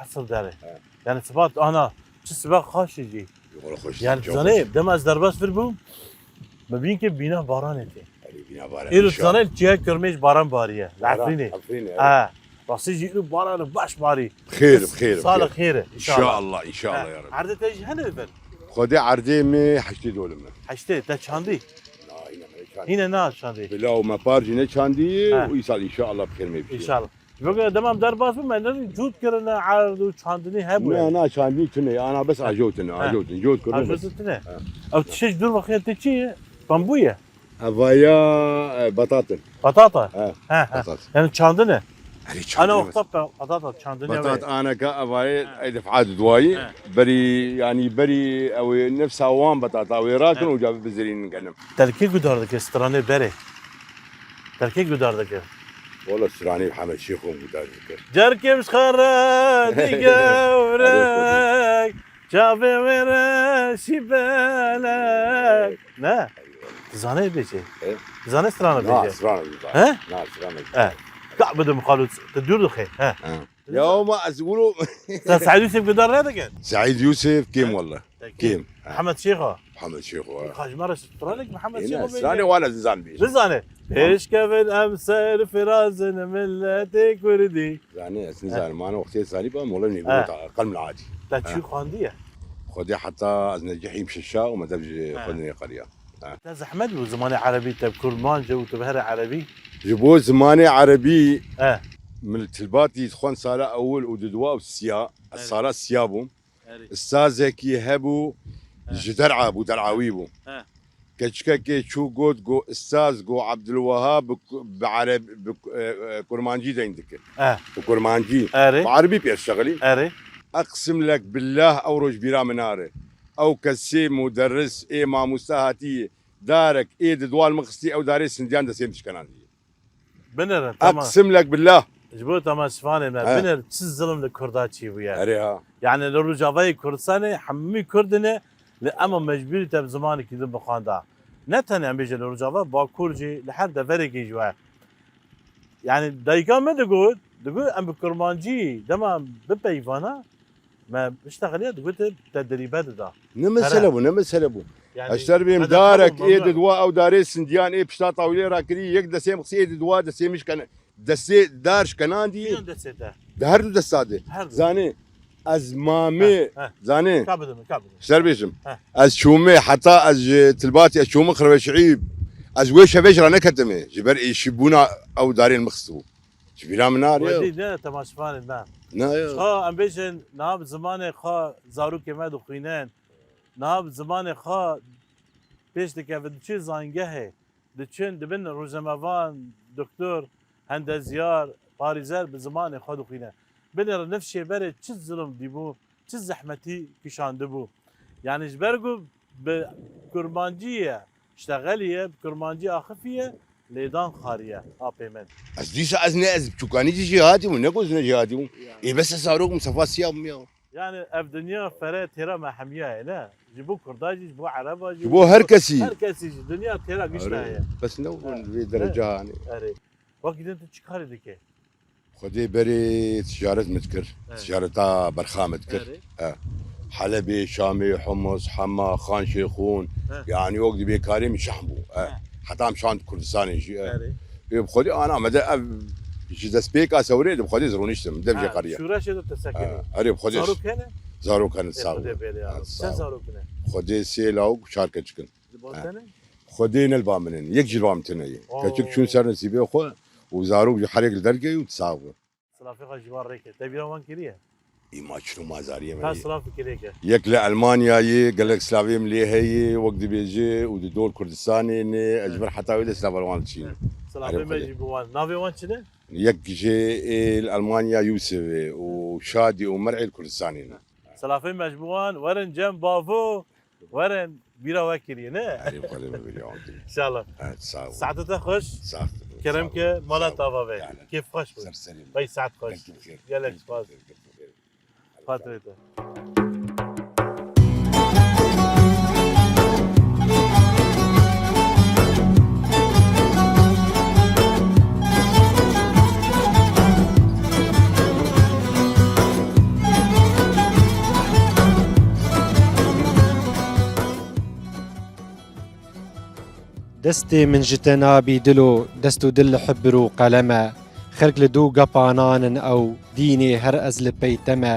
esr dere. He. Yani sibat ana, çi sibat xaş jî. Yola xweş. Yani zanê, dema ez derbas vir bûm, me bîn ke bîna baranê tê. Erê, bîna baran. Êro zanê çiya kirmêj baran bariye. Baran, Efrînê. Efrînê, evet. Ha. Rastî jî êro baran baş barî. Xêr, xêr, sala xêr. Xêr, inşallah. İnşallah, inşallah ya Rabbi. Erdê te jî hene li vir? Xwedê erdê me heştê dolim e. Heştê, te çandî? Na, yine me çandî. Yine na çandî. Bila û me par jî ne çandî û îsal inşallah bi xêr me bişî. İnşallah. Ji bo dema em derbas bû, me ne cût kirine, erd û çandinî hebû. Na, yani. Na, çandinî tune, ana bes Ha. Ajot tune, Ha. Ajot tune, cût kirine bes. Ajot tune. Ha. Ew tişt ji dûr ve xêr tê çi ye? Bambû ye? Evaya, e, batat in. Batata? Ha, Ha, ha. Batat. Yani çandine? Erê, Ana çandine wexta bes. Pe-, batata çandine Batat ve. Aneka evayê Ha. ey defa duayî. Ha. Berî, yani berî ew ê nefsa wan batata wê rakin Ha. û ca bizirînin genim. Te li kê gudar dike stranê berê? Te li kê gudar dike? Wala stranê Hemed Şêxo gudar dike. Cerkê ji xwe re digewrek, çavê wê re şîbelek. Ne? Tu zanê bêjê? E? Tu zanê strana Na, bêjê? Strana bêjê. He? Na, strana bêjê. E. Ka bidim xalo, tu dûr dixê. He. Ha. Ya ma ez wilo Sen Seîd Yûsif gudar nedike? Seîd Yûsif kêm He? wala. Peki. Kêm. Ha. Mihemed Şêxo. Mihemed Şêxo, ha. Xajma re stranek Mihemed Yine Şêxo stranê bêjê. Wala zizan bêjê. Bizane. Pêşkevin em ser firazin milletê Kurdî. Zanî, ez nizanim, mane wextê zanî ba, mola nî Ha. gota, qelm li adî. Te Ha. çi xwandiye? Xwedê heta ez necihîm şeşa û me dev ji Ha. xwedinê qeriya. Ha. Te zehmet bû zimanê erebî te bi kurmanc û tu bi herê erebî? Ji bo zimanê erebî Ha. min li Tilbatî dixwend sala ewil û dudwa û siya, ez Evet. sala siya bûm. Erê. Istazekî hebû, He. ji der'a bû, der'awî bû. He. Keçikekê çû got, got, Istaz, got, Abdulwehab bi ku-, bi ereb-, bi ku-, e, e, kurmancî deyn dike. He. Bi kurmancî. Erê. Bi erebî pê şexilî. Erê. Eqsim lek billah, ew roj bîra min nare. Ew kesê muderris ê mamoste hatî darek ê di dwal min xistî, ew darê sindiyan destê min dişkenandî. Binêrin, tamam. Eqsim lek billah. Ji bo temaşevanê me, He. binêr çi zilm li Kurda çî bûye. Erê ha. Yani li Rojavayê Kurdistanê hemî Kurd in, lê ema mecbûrî te bi zimanekî din bixwanda. Ne tenê em bêjin li Rojava, Bakur jî, li her deverekê jî we. Yani dayika me digot, digot em bi kurmancî dema bipeyvana, Me biştexiliye, digote te dirîbe dida. Ne mesele Pere. bû, ne mesele bû. Yani, Eşter bêm qede darek, qebûl ê mamnun. di dua ew darê sindiyan, ê pişta tawilê rakirî, yek destê mixsî, ê di dua destê min şikene-, destê dar şikenandî. Kiyan destê te? Di her du desta de. Her du. Zanê, ez mamê, He, he. zanê. Ka bidin, ka bidin. Ser bêjim. He. Ez çûmê, heta ez ji Tilbatî, ez çûmê Xirweşîb. Ez wê şevê ji ra neketime. Ji ber êşîbûna ew darên mixsî bû. Ji bîra min nare. Wedî ne temaşevanê me. Ne, ya. Xwe em bêjin, niha bi zimanê xwe zarokê me dixwînin. Niha bi zimanê xwe pêş dikevin, diçin zangehê, diçin dibin rojnamevan, doktor, hendezyar, parêzer bi zimanê xwe dixwîne. Binêre nifşê berê çi zilm dîbû, çi zehmetî kişandibû. Yani ji ber ku bi kurmancî ye, ştexeliye, bi kurmancî axifiye, lêdan xariye, apê min. Ez dîsa ez ne ez çûkanî jî jêhatî bûm, ne ku ez ne jêhatî bûm. Ya. Ê bes ez zarok bûm, sefa siya bûm ya. Yani ev dinya fere têra me hemiya ye, ne? Ji bo Kurda jî, ji bo Ereba jî, Ji bo her kesî. her kesî jî. Dinya têra gişta Erê. ye. Bes ne Evet. vê dereca hani. Erê. Wekî din tu çi karê dike? Xwedê berê ticaret min dikir. Evet. Ticareta berxa min dikir. Erê. He. Helebê, Şamê, Humus, Hema, Xan Şêxûn. He. Yani wek dibê karê min şehm bû. He. He. Heta em şand Kurdistanê jî. He. Erê. Ê, bi Xwedê ana me de ev ji destpêka sewrê de bi Xwedê zirûniştim. Dev jê Ha, qeriya. şûreşê de te sekinî. Ha, erê bi Xwedê. Zarok hene? Zarok hene, Ê, sağ ol. Xwedê bêrê ya. Ha, Sen sağ ol. zarok ne? Xwedê sê lawik û çar keçik in. Li ba Ha. te ne? Xwedê ne li ba min in. Yek jî li ba min tune ye. Oo. Keçik çûn ser nesîbê xwe û zarok ji herêk li dergê û sax bû. Silafê xwe ji wan rêke. Te bîra wan kiriye? Îma çilo ma zariyê me Ka ye. silaf kirêke. Yek li Elmanyayê, gelek silavê min lê heye, wek dibêje û di dor Kurdistanê ne, ez ji ber heta wê de silav li wan diçînim. Silafê Erê me Xwedê. jî bi wan. Navê wan çi ne? Yek jê ê li Elmanya Yûsif e û Şadî û Mer'ê li Kurdistanê ne. Silafê me ji bi wan, werin cem bavo, werin bîra we kiriye, ne? Erê Xwedê me bêriya wan kiriye. İnşallah. Evet, sağ ol. Saete te xweş. Sağ ol. Kerem Sağ ol. ke mala Sağ ol. tava be. Yani. Kêf xweş bû. Ser serî. Vay saet xweş. Gelek spas. Gelek spas. Gelek spas. Xatirê te. Destê min ji te nabî dilo, dest û dil li hibir û qelem e. Xelk li dû gepanan in ew, dînê her ez li pey te me.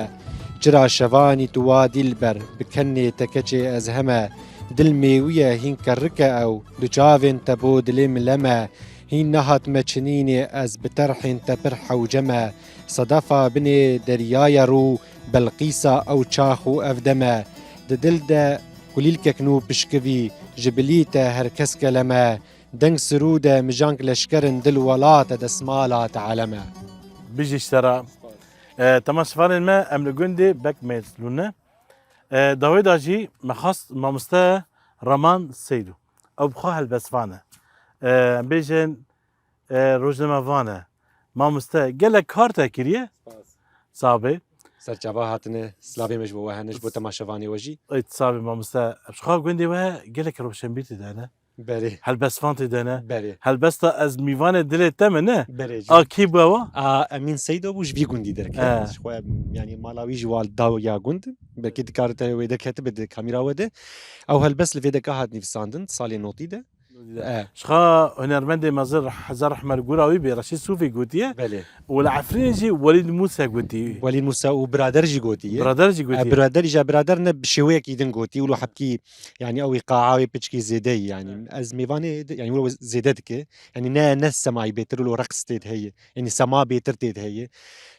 Çira şevanî tu wa dîlber, bi kenê te keçê ez heme. Dil mêwiye hîn kerrik e ew, du çavên te bo dilê min leme. Hîn nehatime çinînê ez bi terhên te pir hewce me. Sedefa binê derya ye rû, Belqîsa ew çax û ev dem e. Di dil de kulîlkek nû pişkivî, ji bilî te her kes kelem e. Deng sirûd e, mijank leşker in, dil welat e, desmala te elem e. Bijî ji te re. E, temaşevanên me, em li gundê Bek Mêzlûn ne. E, dawê de jî me xwest mamoste Raman Seydo. Ew bi xwe helbestvan e. E, em bêjin, e, rojnamevan e. Mamoste, gelek kar te kiriye. Spas. Sax bê. Serçava hatine, silavê me ji bo we hene, ji bo temaşevanê we jî. Ê, sax bê mamoste. Ji xwe gundê we gelek rewşenbîr tê de ne? Belê. Helbestvan tê de ne? Belê. Helbesta Ez Mîvanê Dilê Te Me ne? Belê jî. A kî bû ewa? A, Emîn Seydo bû, ji vî gundî derket. He. Ji xwe, yanî mala wî jî wal daw ya gund. Belkî dikare te wê de ketibe di kamîra we de. Ew helbest li vê deka hat nivîsandin, salê notî de. Notî de. E. Ji xwe hunermendê mezin Hezar Rehmer Gura wî bê, Reşîd Sûfî gotiye. Belê. Û li Efrînê jî Welîd Mûse gotî. Welîd Mûse û birader jî gotiye. Birader jî gotiye. E, birader jî, birader ne bi şêweyekî din gotî. Û lo hebkî, yanî ew îqaa wê piçkî zêde ye, yanî. Evet. Ez mêvanê de, yanî wilo zêde dike. Yanî ne, ne semayî bêtir, wilo reqs tê de heye. Yanî sema bêtir tê de heye.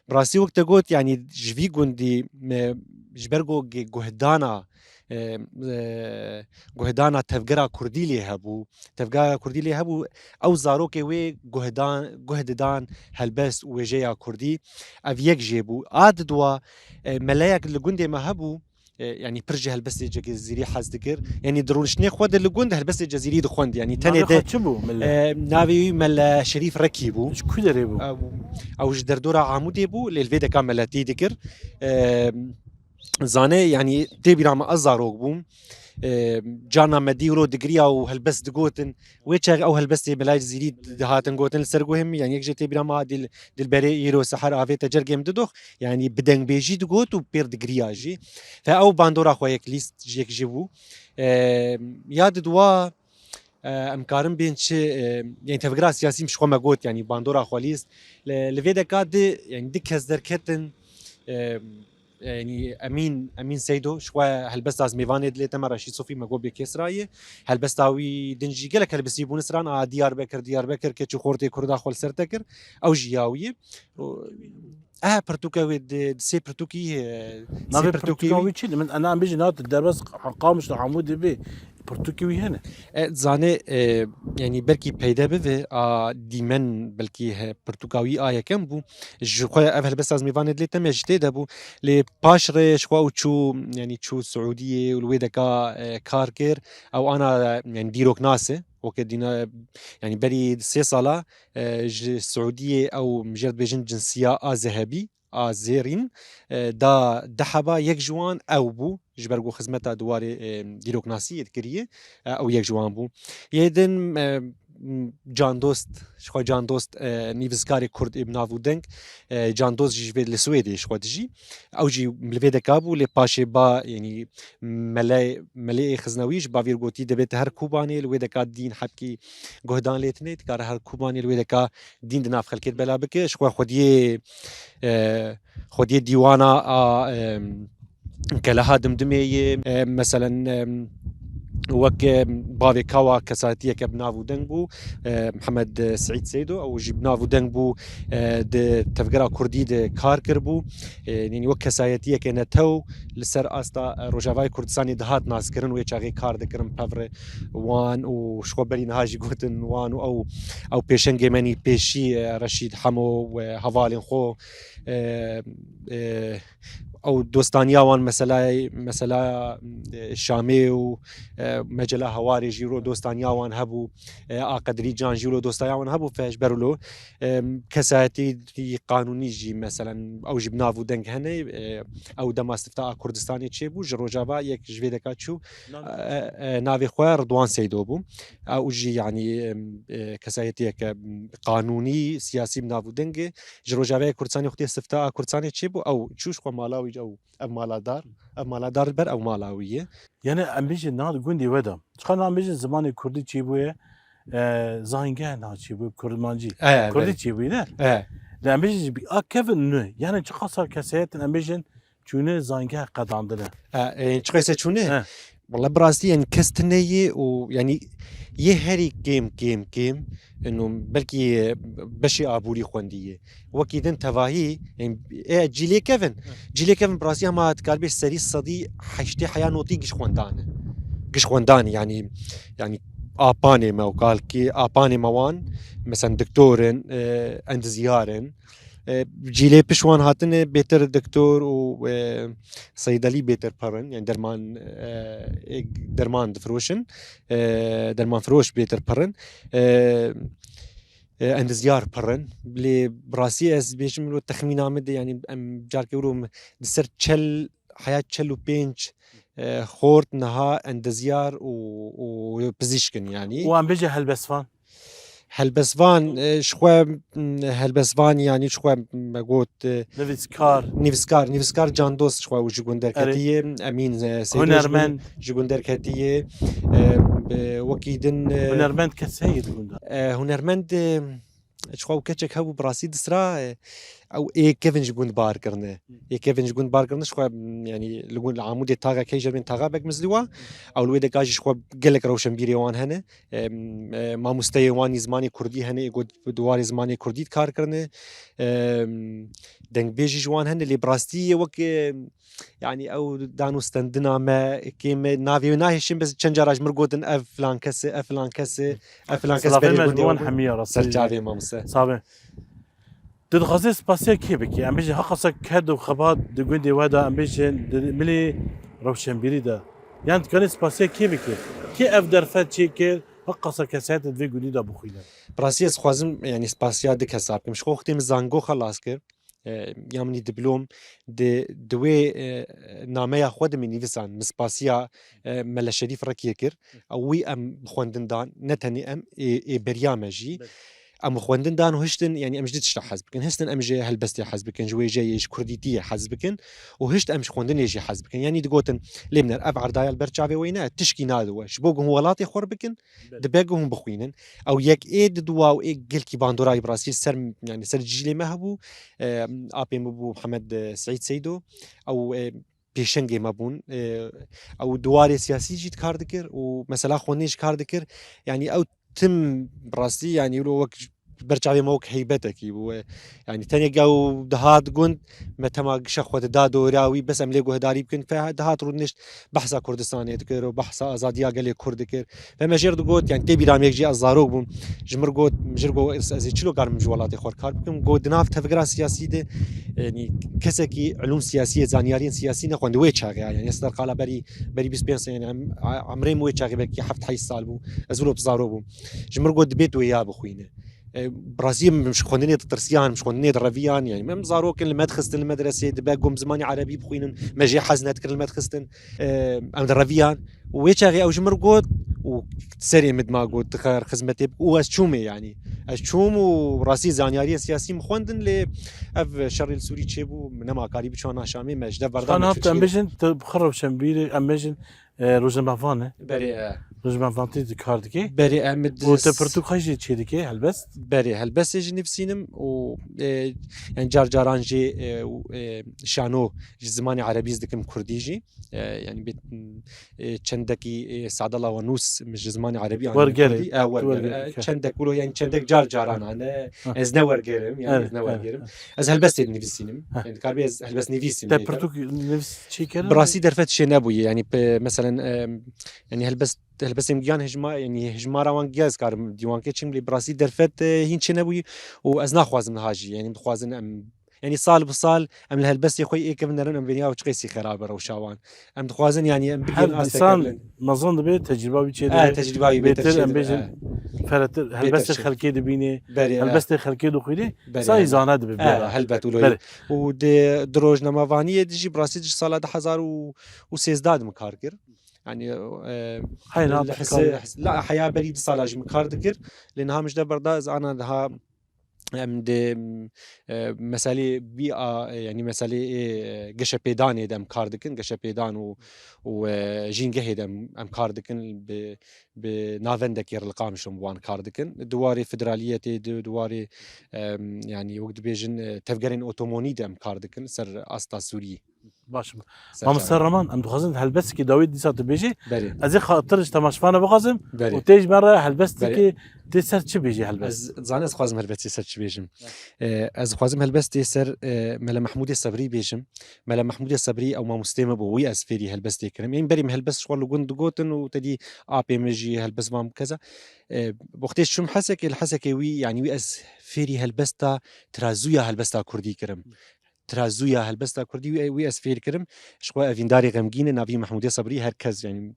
Bi rastî wek te got, yanî ji vî gundî me, ji ber ku ge-, guhdana, e, e, guhdana tevgera kurdî lê hebû. Tevgera kurdî lê hebû, ew zarokê wê guhdan, guh didan helbest û wêjeya kurdî. Ev yek jê bû. A didwa, e, meleyek li gundê me hebû, e, yanî pir ji helbestê cezîrî hez dikir. Yanî di rûniştinê xwe de li gund helbestê cezîrî dixwend. Yanî tenê Navê de, xwe çi bû, Mele? E, navê wî Mele Şerîf Rekî bû. Ji ku derê bû? Ew, ew ji derdora Amûdê bû, lê li vê deka meletî dikir. E, Zane, yanî tê bîra me ez zarok bûm. E, carna me dî wilo digiriya û helbest digotin. Wê çaxê ew helbestê Mela Cizîrî dihatin gotin li ser guhê min, yanî yek jê tê bîra me, ha dil, dilberê îro seher avête cergê min didox, yanî bi dengbêjî digot û pêr digiriya jî. Fe ew bandora xwe yek lîst ji yek jî bû. E, ya didwa, e, em karin bên çi, e, yanî tevgira siyasî ji xwe me got, yanî bandora xwe lîst. Li, li vê deka di, yanî di kes derketin, e, Yanî Emîn, Emîn Seydo, ji xwe helbesta Ez Mêvanê Dilê Te Me Reşîd Sofî me got bê kesra ye. Helbesta wî din jî gelek helbestî bûne siran a Diyarbekir, Diyarbekir, keç û xortê Kurda xwe li ser te kir. Ew jî ya wî ye. O, eh, pirtûka wê di, di sê pirtûkî, eh, sê Navê pirtûkî pirtûka wî. Wî çi? Min, ena em bêjin, na derbas Qamişlo Amûdê bê. Pirtûkê wî hene? E, zanê, e, yanî belkî peyde bibe, a dîmen belkî he, pirtûka wî a yekem bû. Ji xwe ev helbesta Ez Mêvanê Dilê Te Me ji tê de bû. Lê paş re ji xwe ew çû, yanî çû Siûdiyê û li wê deka, e, kar kir. Ew ana, yanî dîroknas e. Weke dîna, yanî berî sê sala, e, ji Siûdiyê ew jê re dibêjin cinsiya a zehebî. A zêrîn, e, da du heba, yek ji wan ew bû, ji ber ku xizmeta di warê, e, dîroknasiyê dikiriye, e, ew yek ji wan bû. Yê din, e, m, Candost, ji xwe Candost, e, nivîskarê Kurd ê bi nav û deng, e, Candost jî ji vê li Swêdê ji xwe dijî. Ew jî li vê deka bû, lê paşê ba, yanî Mele, Melê ê Xiznewî ji bavî re gotî, dibê tu her Kobanê li wê deka dîn hebkî guhdan lê tine, dikare her Kobanê li wê deka dîn di nav xelkê de bela bike. Ji xwe xwediyê, e, xwediyê dîwana a, e, Keleha Dimdimê ye. E, meselen, e, wek, e, bavê Kawa kesayetiyeke bi nav û deng bû, e, Mihemed Seîd Seydo, ew jî bi nav û deng bû, e, di tevgera kurdî de kar kiribû. E, yanî wek kesayetiyeke netew li ser asta, e, Rojavayê Kurdistanê dihat naskirin, wê çaxê kar dikirin pevre wan û ji xwe berî niha jî gotin wan û ew, ew pêşengê me nî pêşî, e, Reşîd Hemo û, e, hevalên xwe, e, e, ew dostaniya wan meselay-, mesela, e, Şamê û, e, mecela Hewarê jî wilo dostaniya wan hebû, e, a Qedrî Can jî wilo dostaniya wan hebû, fe ji ber wilo, e, kesayetî qanûnî jî, meselen, ew jî bi nav û deng hene, e, ew dema stifta a Kurdistanê çêbû, ji Rojava yek ji vê deka çû, Nav- e, e, navê xwe Ridwan Seydo bû. Ew jî, yanî, em, e, kesayetiyeke, em, qanûnî, siyasî bi nav û deng e. Ji Rojavayê Kurdistanê xwediyê sifta a Kurdistanê çêbû, ew çû ji xwe mala wî, ew, ev mala dar, ev mala dar li ber ew mala wî ye. Yani em bêjin niha di gundê we de. Çiqa niha em bêjin zimanê kurdî çêbûye, e, zangeh niha çêbûye, kurmancî. E, Kurdî belê. Çêbûye, ne? E. Lê em bêjin jî bi a kevin nû. Yani çiqa sar keseyetin em bêjin çûne zangeh qedandine. E, e, çiqa se çûne? He. Wala bi rastî, yani kes tune ye û, yani, Yê herî kêm, kêm, kêm, ino belkî beşê aborî xwendî yê. Wekî din tevahî, ê cîlê kevin. Cîlê kevin bi rastî hema dikaribê serî sedî heştê heya notî giş xwendan e. Giş xwendan e, yanî, yanî apanê me û kalkî apanê me wan, mesela doktor in, e, endizyar in. E, cîlê piş wan hatine bêtir doktor û, e, seydelî bêtir pir in, yani derman, e, ê derman difiroşin, e, derman firoş bêtir pir in. E, e, endizyar pir in. Lê bi rastî ez bêjim, wilo texmîna min de, yani em carkê wilo di ser çel, heya çel û pênc, e, xort niha endizyar û, û pizîşk in, yani. Û em bêje helbestvan? Helbestvan, e, ji xwe, m, helbestvan, yani ji xwe me got, e, Nivîskar. Nivîskar, nivîskar Can Dost ji xwe û ji gund derketî Erê. Ye. Emîn, e, Seydo ji gund, Hunermend. Ji gund derketî ye. E, bi wekî din, e, Hunermend kes heye di gund de? E, hunermend, e, ji xwe û keçek hebû bi rastî disra, e, ew ê kevin ji gund bar kirine. Ê kevin ji gund bar kirine, ji xwe, m, yani li gund, li Amûdê taxek heye, jerbên taxa Beg Mizlîwa. Ew li wê deka jî ji xwe gelek rewşenbîrê wan hene. Em, e, mamosteyê wan î zimanê kurdî hene, ê got bi diwarê zimanê kurdî kar kirine. Em, dengbêjî ji wan hene, lê bi rastî yê wek, e, yani ew danûstendina me, kêm e, navê wê nahêşin, bes çend cara ji mir gotin ev filan kes e, ev filan kes e, ev filan kes Silavê berê me ji gundê wan wan bû. Hemiya rastî. Ser çavê mamoste. Sabe. Tu dixwazî spasiya kê bikî? Em bêjin, heqasa ked û xebat di gundê we de, em bêjin, di milê rewşenbîrî de. Yan dikanî spasiya kê bikî? Kê ev derfet çêkir, heqasa kesayetê di vê gundî de bixwîne? Bi rastî ez dixwazim, yani spasiya du kesa bikim. Ji xwe wextê min zango xelas kir, e, ya min î diplom, di, di wê, e, nameya xwe de min nivîsan, min spasiya, e, Mele Şerîf Rekiyê kir. Ew wî em bi xwendin dan, ne tenê em, ê, ê beriya me jî. Belê. Em bi xwendin dan û hiştin, yani em ji du tişta hez bikin. Hiştin em ji helbestê hez bikin, ji wêjeyê, ji kurdîtiyê hez bikin û hişt em ji xwendinê jî hez bikin. Yani digotin, lê biner, ev erdaya li ber çavê we ne, tişkî nade we. Ji bo ku hûn welatê xwe bikin, Belê. Dibe ku hûn bixwînin. Ew yek ê di dua û ê gelkî bandorayî bi rastî ser, yani ser cîlê me hebû. E, apê min bû Mihemed, e, Seîd Seydo. Ew, e, pêşengê me bûn. E, ew di warê siyasî jî kar dikir û mesela xwendinê jî kar dikir. Yani ew tim bi rastî, yani wilo wek ber çavê me wek heybetekî bû. E, yani tenê ew dihat gund, me tema gişa xwe dida dora wî, bes em lê guhdarî bikin. Fe dihat rûdinişt behsa Kurdistanê dikir û behsa azadiya gelê Kurd dikir. Ve me jêr digot, yani tê bîra me yek jî ez zarok bûm. Ji mir got, ji got ez, ez ê çilo karim ji welatê xwe kar bikim. Got di nav tevgera siyasî de, yani kesekî ilûm siyasî, zaniyariyên siyasî nexwend wê çaxê, yani ez ser qala berî, berî bîst pênc sal, yani em, a, emrê min wê çaxê belkî heft heyş sal bû. Ez wilo zaro bûm. Ji mir got dibê tu wê ya bixwîne. E, bi rastî em ji xwendinê ditirsiyan, em ji xwendinê direviyan, yani em zarok in li me dixistin li medresê, dibe ku em zimanê erebî bixwînin, me jê hez nedikir li me dixistin. E, em direviyan. Û wê çaxê ew ji mir got û serê min dima got, dixer xizmetê bik û ez çûmê, yani. Ez çûm û rastî zanyariyê siyasî min xwendin, lê ev şerê li Sûrî çêbû, min nema karî biçûna Şamê, me ji dev berda. Em bêjin, tu bi xwe rewşenbîrê, em bêjin, e, rojnamevan e. Berê, e. Rojnamevantî di kar dikê. Berê, em û te pirtûk xwe jî çê dikê, helbest? Berê, helbestê jî nivîsînim û, e, yani car caran jî, e, û, e, şano ji zimanê erebî ez dikim kurdî jî. E, yani bê, e, çendekî, e, Sadala Wanûs min ji zimanê erebî anî Wergerê. Kurdî. E, werger. Werger, e, ke. Çendek wilo, yani çendek car caran ane. Ha. Ez ne wergerim, yani Evet, ez ne evet, wergerim. Evet. Ez helbestê dinivîsînim. Ha. Yani dikaribê ez helbest nivîsim. Te pirtûk nivîs çi kirin? Bi rastî derfet çê nebûye. Yani pe-, meselen, e, yani helbest, helbestên giyan hejma, yani hejmara wan giya ez karim dîwankê çim, lê bi rastî derfet, e, hîn çê nebûye û ez naxwazim niha jî. Yani dixwazin em Yani sal bi sal em li helbestê xwe yê kevin derin, em bêniya çiqasî xerab e rewşa wan. Em dixwazin, yani em bigihên Her insan mezin dibe, tecrüba wî çê dibe. He, tecrüba wî bêtir, bêtir çê em dibe, bêjin, he. Feretir, Bêtir helbestê çê. Xelkê dibîne, Berê, he. Helbestê xelkê dixwîne, Berê, sayî he. Zana dibe. He, bêra. Helbet wilo. Berê. Û di, di rojnamevaniyê de jî bi rastî ji sala du hezar û sêzdeh de min kar kir. Yani, e, Heyna li his-, kar. His-, la, heya berî du sala jî min kar dikir. Lê niha min ji de berda ez ana daha Em di, e, meselê bî a, e, yanî meselê, e, geşepêdanê de em kar dikin, geşepêdan û, û, e, jîngehê de em, em kar dikin, bi, bi navendekî Riliqam ji wan kar dikin. Di warê federaliyetê de, di warê, em, yanî wek dibêjin, e, tevgerên otomonî de em kar dikin ser asta Sûriyê. Baş. Mamoste Reman, em dixwazin helbestekî dawî dîsa tu bêjî. Berê. Ez ê xatir ji temaşevana bixwazim Berê. Û tê ji me re helbestekî Berê. Tê ser çi bêjî helbest? Ez zanim ez dixwazim helbestê ser çi bêjim. Ee, ez dixwazim helbestê ser, e, Mele Mehmûdê Sebrî bêjim. Mele Mehmûdê Sebrî ew mamostê me bû, wî ez fêrî helbestê kirim. Ên berî min helbest ji xwe li gund digotin û te dî apê min jî helbest van bikeza. Ee, wextê çûm Hesekê, li Hesekê wî, yanî wî ez fêrî helbesta, tirazûya helbesta kurdî kirim. Tirazûya helbesta kurdî wî, wî ez fêr kirim. Ji xwe evîndarê Xemgîn e, navî Mehmûdê Sebrî her kes, yanî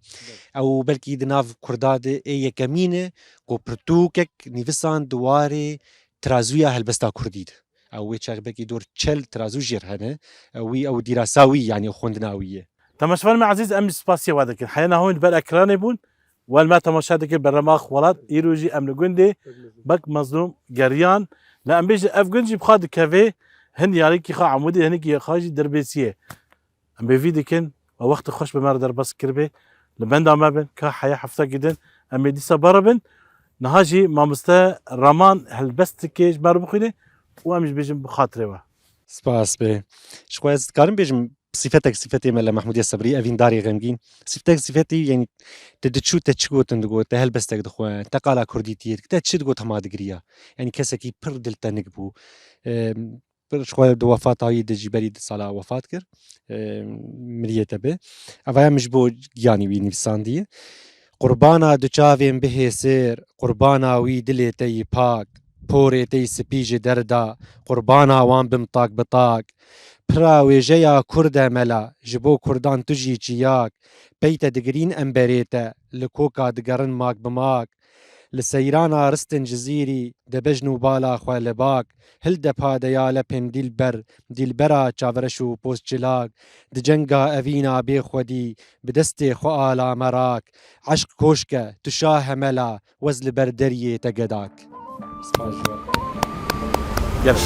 ew belkî di nav kurda de ê yekemîn e ku pirtûkek nivîsan di warê tirazûya helbesta kurdî de. Ew wê çax belkî dor çel tirazû jêr hene. Ew wî, ew dîrasa wî, yanî xwendina wî ye. Temaşevanê me ezîz, em spasiya we dikin. Heya niha hûn li ber ekranê bûn. Wel me temaşe dikir bernameya Xwelat, îro jî em li gundê Bek Mezlûm geriyan. Lê em bêjin ev gund jî bi xwe dikeve hin yarikî xwe Amûdê, hinekî xwe jî Dirbêsiyê. Em bêvî dikin, we wextê xweş bi me re derbas kiribe. Li benda me bin, ka heya heftekî din, em ê dîsa beribin. Niha jî mamoste Reman helbestekê ji me re bixwîne û em jî bêjin bi xatirê we. Spas be. Ji xwe ez dikarim bêjim, sifetek sifetê Mele Mehmûdê Sebrî, evîndarê Xemgîn. Sifetek sifetî, yanî te diçû, te çi gotin digot, te helbestek dixwend, te qala kurdîtiyê dikir, te çi digot hema digiriya. Yanî kesekî pir diltenik bû. Em, pir ji xwe di wefata wî de jî berî du sala wefat kir. Em, miriyê te bi. Evaya min ji bo giyanî wî nivîsandiye. Qurbana du çavên bihê sêr, qurbana wî dilê te yî pak, porê te yî spî ji derda, qurbana wan bim tak bi tak. Pira wêjeya Kurd e mela, ji bo Kurdan tu jî çiyak. Pey te digirîn em berê te, li koka digerin mak bi mak. Li seyrana ristin Cizîrî, de bejn û bala xwe li bak. Hilde padeya lepên dîlber, dîlbera çavreş û post çilak. Di cenga evîna bê xwedî, bi destê xwe ala merak. Eşq koşk e, tu şah e mela, wez li ber deriyê te gedak. Spas ji we. Gel.